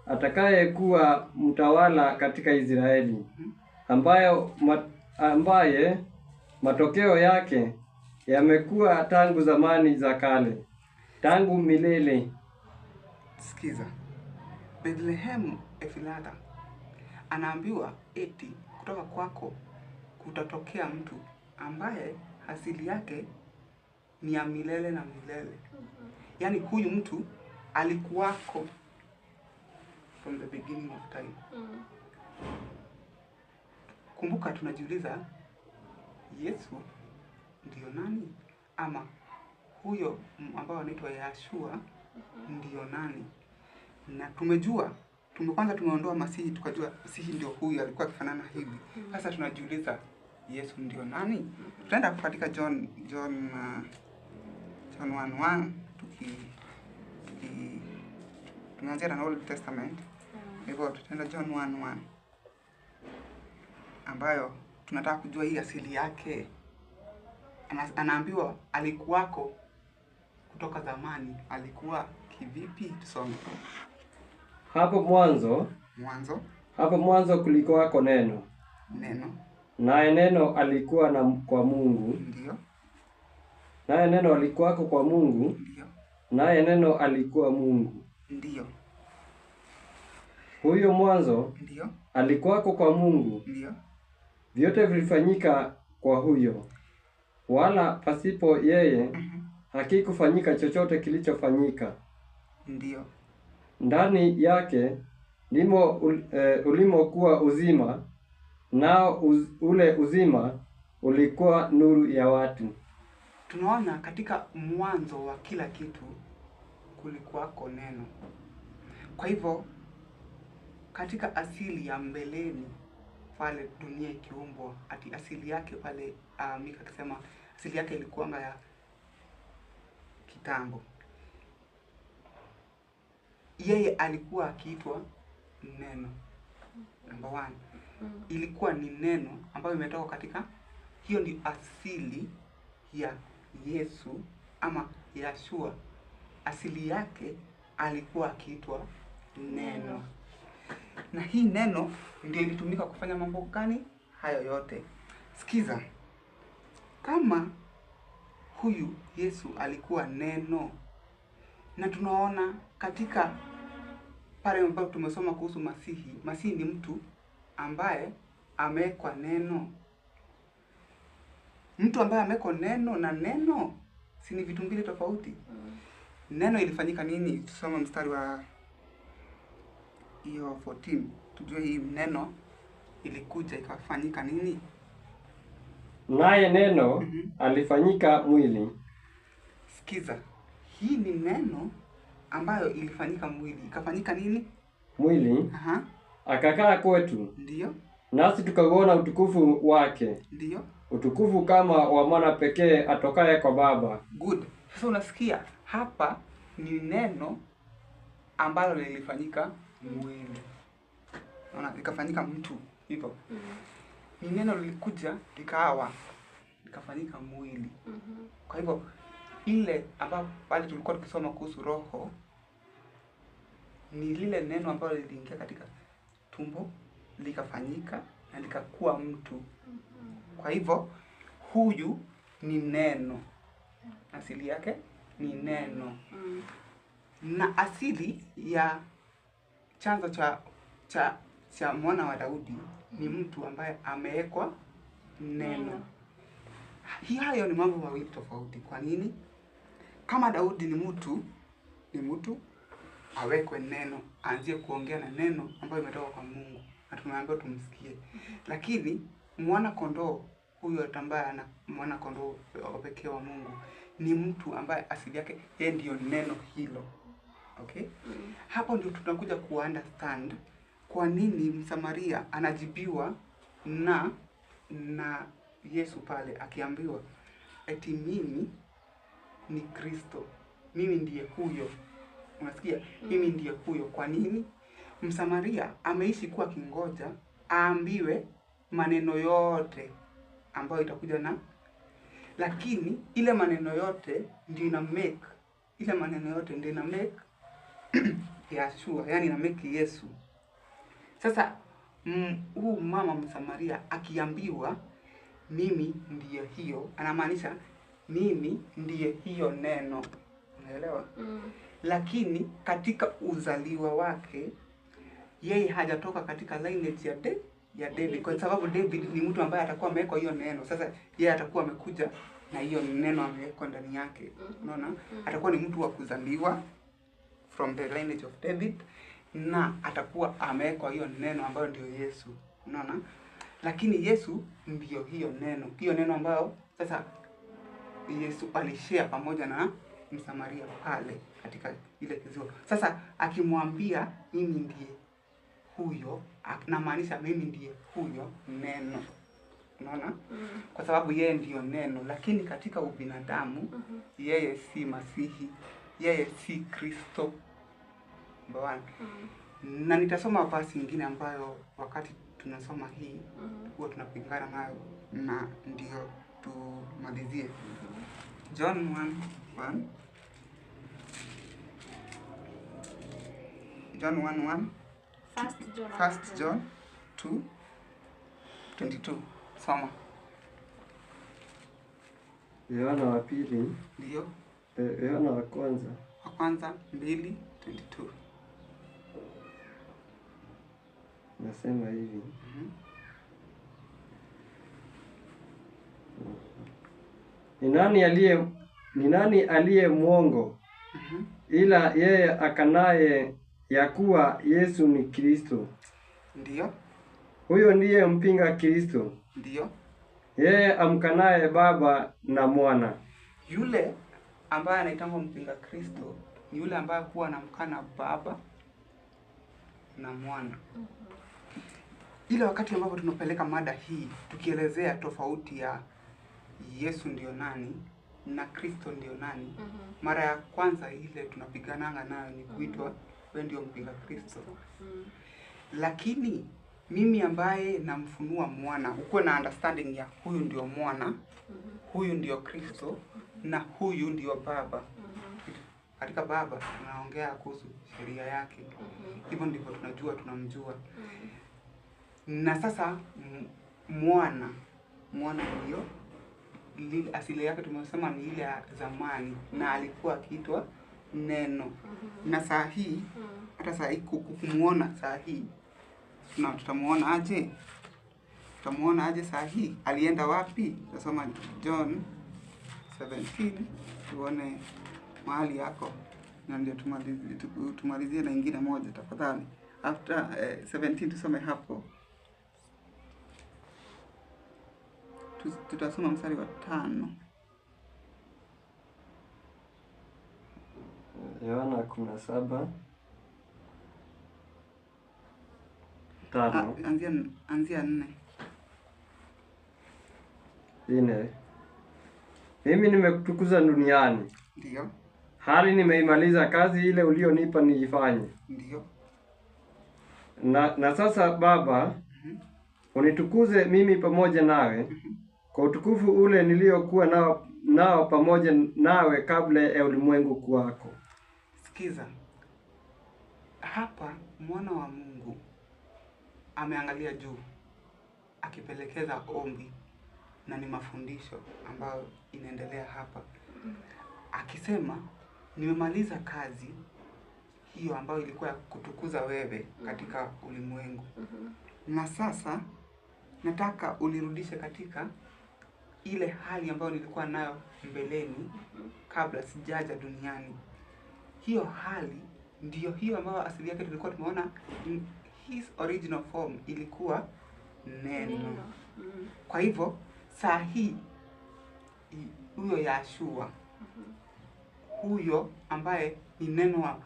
atakayekuwa mtawala katika Israeli, ambaye matokeo yake yamekuwa tangu zamani za kale, tangu milele. Sikiza, Bethlehemu Efrata anaambiwa eti kutoka kwako kutatokea mtu ambaye asili yake ni ya milele na milele. Yaani huyu mtu alikuwako from the beginning of time. Kumbuka tunajiuliza Yesu ndiyo nani? Ama huyo ambao anaitwa Yeshua ndiyo nani? Na tumejua, kwanza tumeondoa Masihi, tukajua Masihi ndio huyu alikuwa akifanana hivi. Sasa tunajiuliza Yesu ndio nani? Tutaenda katika John 1:1 tunaanzia na Old Testament. Hivyo tutaenda John 1:1 ambayo tunataka kujua hii asili yake. Anaambiwa alikuwako kutoka zamani, alikuwa kivipi? Tusome. Hapo mwanzo kulikuwako neno. Neno. Naye neno alikuwa na kwa Mungu. Ndiyo. Naye neno alikuwako kwa Mungu. Ndiyo. Naye neno alikuwa Mungu. Ndiyo. Huyo mwanzo Ndiyo. alikuwako kwa Mungu. Ndiyo. Vyote vilifanyika kwa huyo, wala pasipo yeye hakikufanyika chochote kilichofanyika. Ndiyo. Ndani yake ndimo ulimokuwa uzima, nao ule uzima ulikuwa nuru ya watu. Tunaona katika mwanzo wa kila kitu kulikuwako neno. Kwa hivyo katika asili ya mbeleni pale dunia ikiumbwa, ati asili yake pale Mika akisema asili yake ilikuwanga ya kitambo. Yeye alikuwa akiitwa neno. Number 1. Ilikuwa ni neno ambayo imetoka katika, hiyo ni asili ya Yesu ama Yeshua. Asili yake alikuwa akiitwa neno. Na hii neno ndio ilitumika kufanya mambo gani? Hayo yote. Sikiza. Kama huyu Yesu alikuwa neno, na tunaona katika pale ambapo tumesoma kuhusu Masihi, Masihi ni mtu ambaye amewekwa neno. Mtu ambaye amewekwa neno na neno si ni vitu mbili tofauti? Neno ilifanyika nini? Tusome mstari wa hiyo 14 tujue hii neno ilikuja ikafanyika nini. Naye neno alifanyika mwili. Sikiza, hii ni neno ambayo ilifanyika mwili. Ikafanyika nini? Mwili. Aha. Akakaa kwetu. Ndiyo. Nasi tukauona utukufu wake. Ndiyo. Utukufu kama wa mwana pekee atokaye kwa Baba. Good. Sasa unasikia hapa ni neno ambalo lilifanyika mwili. Unaona, likafanyika mtu hivyo. Ni neno lilikuja likawa likafanyika mwili. Kwa hivyo ile ambapo pale tulikuwa tukisoma kuhusu roho ni lile neno ambalo liliingia katika tumbo likafanyika na likakuwa mtu. Kwa hivyo huyu ni neno. Asili yake ni neno. Na asili ya chanzo cha mwana wa Daudi ni mtu ambaye amewekwa neno. Hayo ni mambo mawili tofauti. Kwa nini? Kama Daudi ni mtu awekwe neno, aanzie kuongea na neno ambayo imetoka kwa Mungu, na tumeambiwa tumsikie. Lakini mwana kondoo huyu ambaye ana mwana kondoo pekee wa Mungu ni mtu ambaye asili yake yeye ndio neno hilo. Okay? Hapo ndio tunakuja ku understand kwa nini Msamaria anajibiwa na Yesu pale akiambiwa eti mimi ni Kristo, mimi ndiye huyo. Unasikia? Mimi ndiye huyo. Kwa nini? Msamaria ameishi kuwa kingoja aambiwe maneno yote ambayo itakuja na, lakini ile maneno yote ndio ina make, ile maneno yote ndio ina make Yeshua, yani ina make Yesu. Sasa huu mama Msamaria akiambiwa mimi ndiye hiyo, anamaanisha mimi ndiye hiyo neno. Unaelewa? Lakini katika uzaliwa wake yeye hajatoka katika lineage ya David, kwa sababu David ni mtu ambaye atakuwa amewekwa hiyo neno. Sasa yeye atakuwa amekuja na hiyo neno amewekwa ndani yake. Unaona? Atakuwa ni mtu wa kuzaliwa from the lineage of David na atakuwa amewekwa hiyo neno ambayo ndio Yesu. Unaona? Lakini Yesu ndio hiyo neno. Hiyo neno ambayo sasa Yesu alishare pamoja na Msamaria pale katika ile kizio. Sasa akimwambia mimi ndiye huyo, anamaanisha mimi ndiye huyo neno. Unaona? Kwa sababu yeye ndiyo neno, lakini katika ubinadamu yeye si Masihi, yeye si Kristo. Bwana. Na nitasoma verse nyingine ambayo wakati tunasoma hii huwa tunapingana nayo na ndio tumalizie. John 1:1. John 1:1. First John. First John 2:22. Soma. Yohana wa pili, Ndio. Yohana wa kwanza Wa kwanza 2:22. nasema hivi. Ni nani aliye mwongo ila yeye akanaye ya kuwa Yesu ni Kristo? Ndio. Huyo ndiye mpinga Kristo, Ndio. yeye amkanaye Baba na Mwana. Yule ambaye anaitangwa mpinga Kristo ni yule ambaye huwa anamkana Baba na Mwana. Ile wakati ambapo tunapeleka mada hii tukielezea tofauti ya Yesu ndio nani na Kristo ndio nani, mara ya kwanza ile tunapigananga nayo ni kuitwa wewe ndio mpinga Kristo. Lakini mimi ambaye namfunua mwana, ukuwe na understanding ya huyu ndio mwana, huyu ndio Kristo na huyu ndio Baba. Katika Baba tunaongea kuhusu sheria yake. Hivyo ndivyo tunajua tunamjua. Na sasa mwana ndio asili yake tumesema ni ile ya zamani, na alikuwa akiitwa Neno. Na saa hii hata saa hii kumuona saa hii tutamuona aje? Tutamuona aje saa hii? Alienda wapi? Tutasoma John 17 tuone mahali yako, na ndio tumalizie na ingine moja tafadhali. After 17 tusome hapo. Tutasoma mstari wa 5. Yohana 17 5. Anzia 4. 4. Mimi nimekutukuza duniani. Ndio. Hali nimeimaliza kazi ile ulionipa niifanye. Ndio. Na sasa Baba, unitukuze mimi pamoja nawe kwa utukufu ule niliokuwa nao pamoja nawe kabla ya ulimwengu kuwako. Sikiza. Hapa mwana wa Mungu ameangalia juu akipelekeza ombi, na ni mafundisho ambayo inaendelea hapa. Akisema nimemaliza kazi hiyo ambayo ilikuwa ya kutukuza wewe katika ulimwengu. Na sasa nataka unirudishe katika ile hali ambayo nilikuwa nayo mbeleni kabla sijaja duniani. Hiyo hali ndiyo hiyo ambayo asili yake tulikuwa tumeona in his original form ilikuwa neno. Kwa hivyo saa hii huyo Yeshua, huyo ambaye ni neno,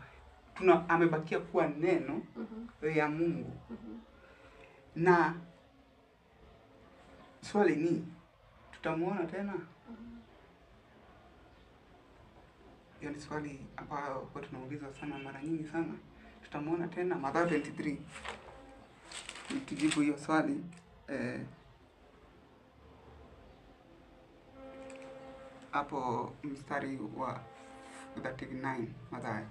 amebakia kuwa neno ya Mungu. Na swali ni tutamuona tena? Hiyo ni swali ambayo huwa tunaulizwa sana mara nyingi sana. Tutamuona tena Mathayo 23. Nikijibu hiyo swali hapo mstari wa 39 Mathayo.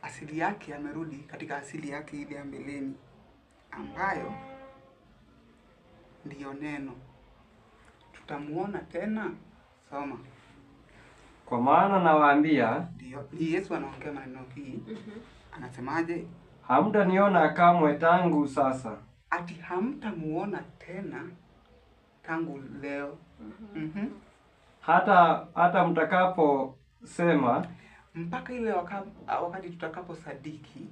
Asili yake amerudi katika asili yake ile ya mbeleni ambayo ndiyo neno. Tutamuona tena. Soma. Kwa maana nawaambia, Ndiyo, ni Yesu anaongea maneno hii. Anasemaje? hamtaniona kamwe tangu sasa Ati hamtamuona tena tangu leo. hata mtakaposema Mpaka ile wakati tutakaposadiki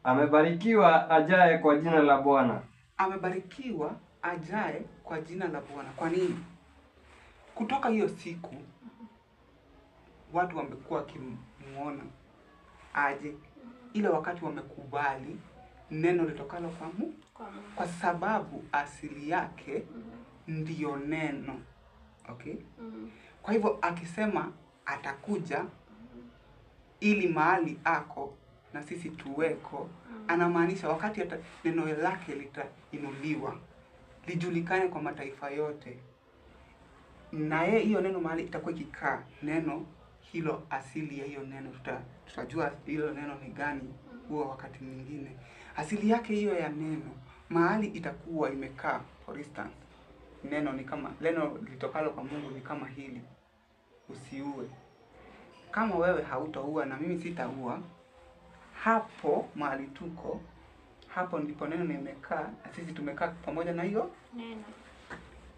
amebarikiwa ajaye kwa jina la Bwana. Amebarikiwa ajaye kwa jina la Bwana. Kwa nini? Kutoka hiyo siku watu wamekuwa wakimuona aje, ile wakati wamekubali neno litokalo kwa Mungu, kwa sababu asili yake ndiyo neno. Okay? Kwa hivyo akisema atakuja ili mahali ako na sisi tuweko, anamaanisha wakati neno lake litainuliwa lijulikane kwa mataifa yote, na yeye hiyo neno mahali itakuwa ikikaa, neno hilo, asili ya hiyo neno tutajua hilo neno ni gani huo wakati mwingine. Asili yake hiyo ya neno mahali itakuwa imekaa. For instance, neno ni kama neno litokalo kwa Mungu ni kama hili: usiue. Kama wewe hautaua na mimi sitaua, hapo mahali tuko, hapo ndipo neno limekaa na sisi tumekaa pamoja na hiyo neno.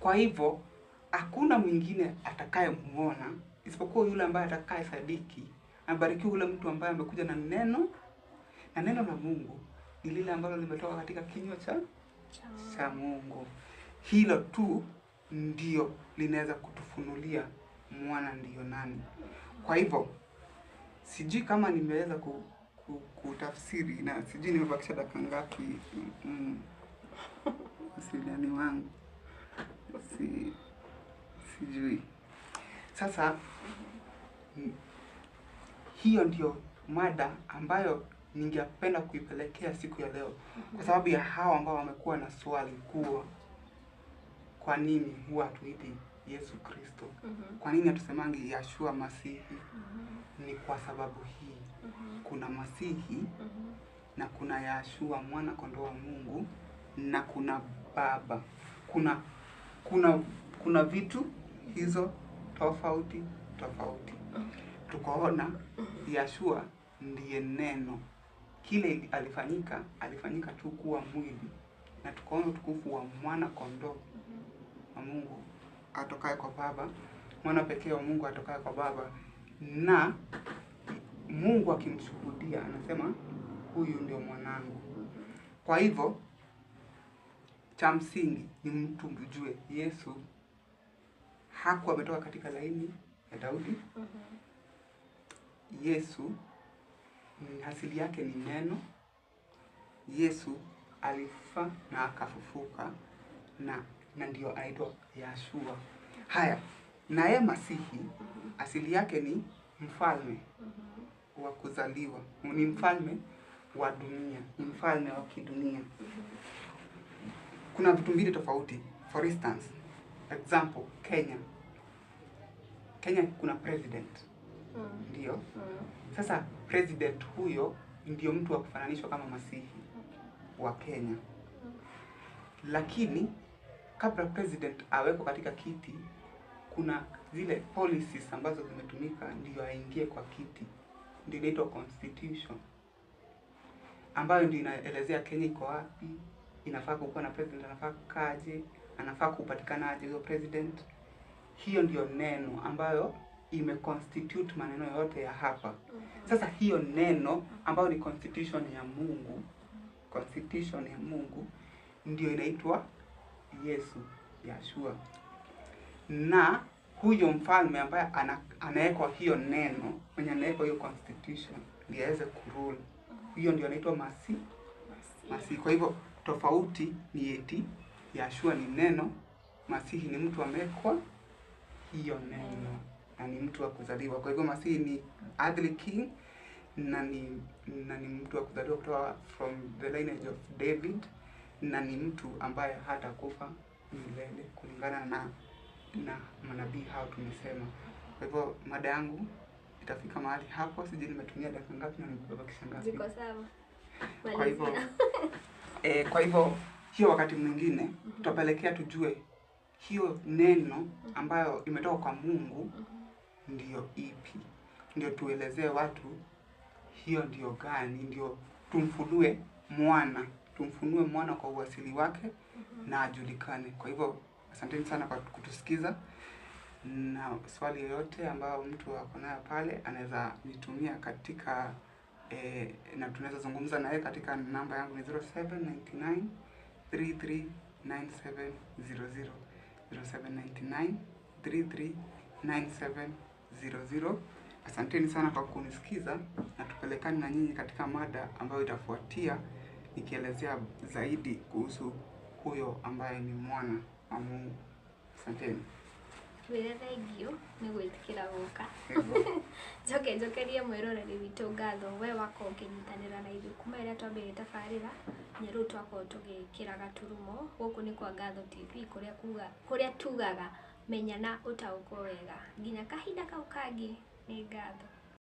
Kwa hivyo hakuna mwingine atakayemuona isipokuwa yule ambaye atakaye sadiki. Amebarikiwa yule mtu ambaye amekuja na neno, na neno la Mungu ni lile ambalo limetoka katika kinywa cha Mungu. Hilo tu ndio linaweza kutufunulia mwana ndiyo nani. Kwa hivyo sijui kama nimeweza kutafsiri na sijui nimebakisha dakika ngapi. Msiliani wangu sijui. Sasa hiyo ndio mada ambayo ningependa kuipelekea siku ya leo, kwa sababu ya hawa ambao wamekuwa na swali kuwa kwa nini huwa hatuiti Yesu Kristo? Kwa nini hatusemangi Yeshua Masihi? Ni kwa sababu hii. Kuna Masihi na kuna Yeshua mwana kondoo wa Mungu na kuna Baba. Kuna vitu hizo tofauti tofauti. Tukaona Yeshua ndiye neno. Kile alifanyika tu kuwa mwili, na tukaona utukufu wa mwana kondoo wa Mungu atokaye kwa Baba, mwana pekee wa Mungu atokaye kwa Baba, na Mungu akimshuhudia anasema huyu ndio mwanangu. Kwa hivyo cha msingi ni mtu mjue Yesu hakuwa ametoka katika laini ya Daudi. Yesu asili yake ni neno. Yesu alifa na akafufuka na ndio anaitwa Yeshua. Haya, na yeye Masihi asili yake ni mfalme wa kuzaliwa, ni mfalme wa dunia, ni mfalme wa kidunia. Kuna vitu mbili tofauti. For instance, example, Kenya. Kenya kuna president. Ndio. Sasa president huyo ndio mtu wa kufananishwa kama Masihi wa Kenya. Lakini kabla president awekwe katika kiti, kuna zile policies ambazo zimetumika ndio aingie kwa kiti. Ndio inaitwa constitution, ambayo ndio inaelezea Kenya iko wapi, inafaa kuwa na president, anafaa kukaje, anafaa kupatikana aje huyo president. Hiyo ndio neno ambayo imeconstitute maneno yote ya hapa. Sasa hiyo neno ambayo ni constitution ya Mungu, constitution ya Mungu ndio inaitwa Yesu, Yeshua. Na huyo mfalme ambaye anawekwa hiyo neno, mwenye anawekwa hiyo constitution ndiye aweze kurule, huyo ndio anaitwa Masihi. Masihi. Kwa hivyo tofauti ni eti Yeshua ni neno, Masihi ni mtu amewekwa Hiyo neno, na ni mtu wa kuzaliwa. Kwa hivyo Masihi ni earthly king na ni mtu wa kuzaliwa kutoka from the lineage of David, na ni mtu ambaye hatakufa milele kulingana na manabii hao tumesema. Kwa hivyo mada yangu itafika mahali hapo, sijui nimetumia dakika ngapi na nimebakisha ngapi. Ziko sawa. Kwa hivyo Malizia. kwa hivyo hiyo wakati mwingine tutapelekea tujue hiyo neno ambayo imetoka kwa Mungu ndiyo ipi, ndio tuelezee watu hiyo ndio gani, ndio tumfunue mwana kwa uasili wake na ajulikane. Kwa hivyo asanteni sana kwa kutusikiza, na swali yoyote ambayo mtu ako nayo pale anaweza nitumia katika na tunaweza zungumza naye katika namba yangu ni 0799 339700, 0799 339700. Asanteni sana kwa kunisikiza na tupelekane na nyinyi katika mada ambayo itafuatia nikielezea zaidi kuhusu huyo ambaye ni mwana wa Mungu. Asanteni. Twĩre thengio nĩ gwĩtĩkĩra gũka. Hivyo. Njoke njokerie mwĩroreri witũ ngatho we wakorwo ũkĩnyitanĩra na ithuĩ kuma rĩrĩa twambĩrĩria tabarĩra nginya rĩu twakorwo tũgĩkĩra gaturumo. Gũkũ nĩ kwa Ngatho TV, kũrĩa kuga kũrĩa tugaga menya na ũtaũkwo wega. Nginya kahinda kau kangĩ, nĩ ngatho.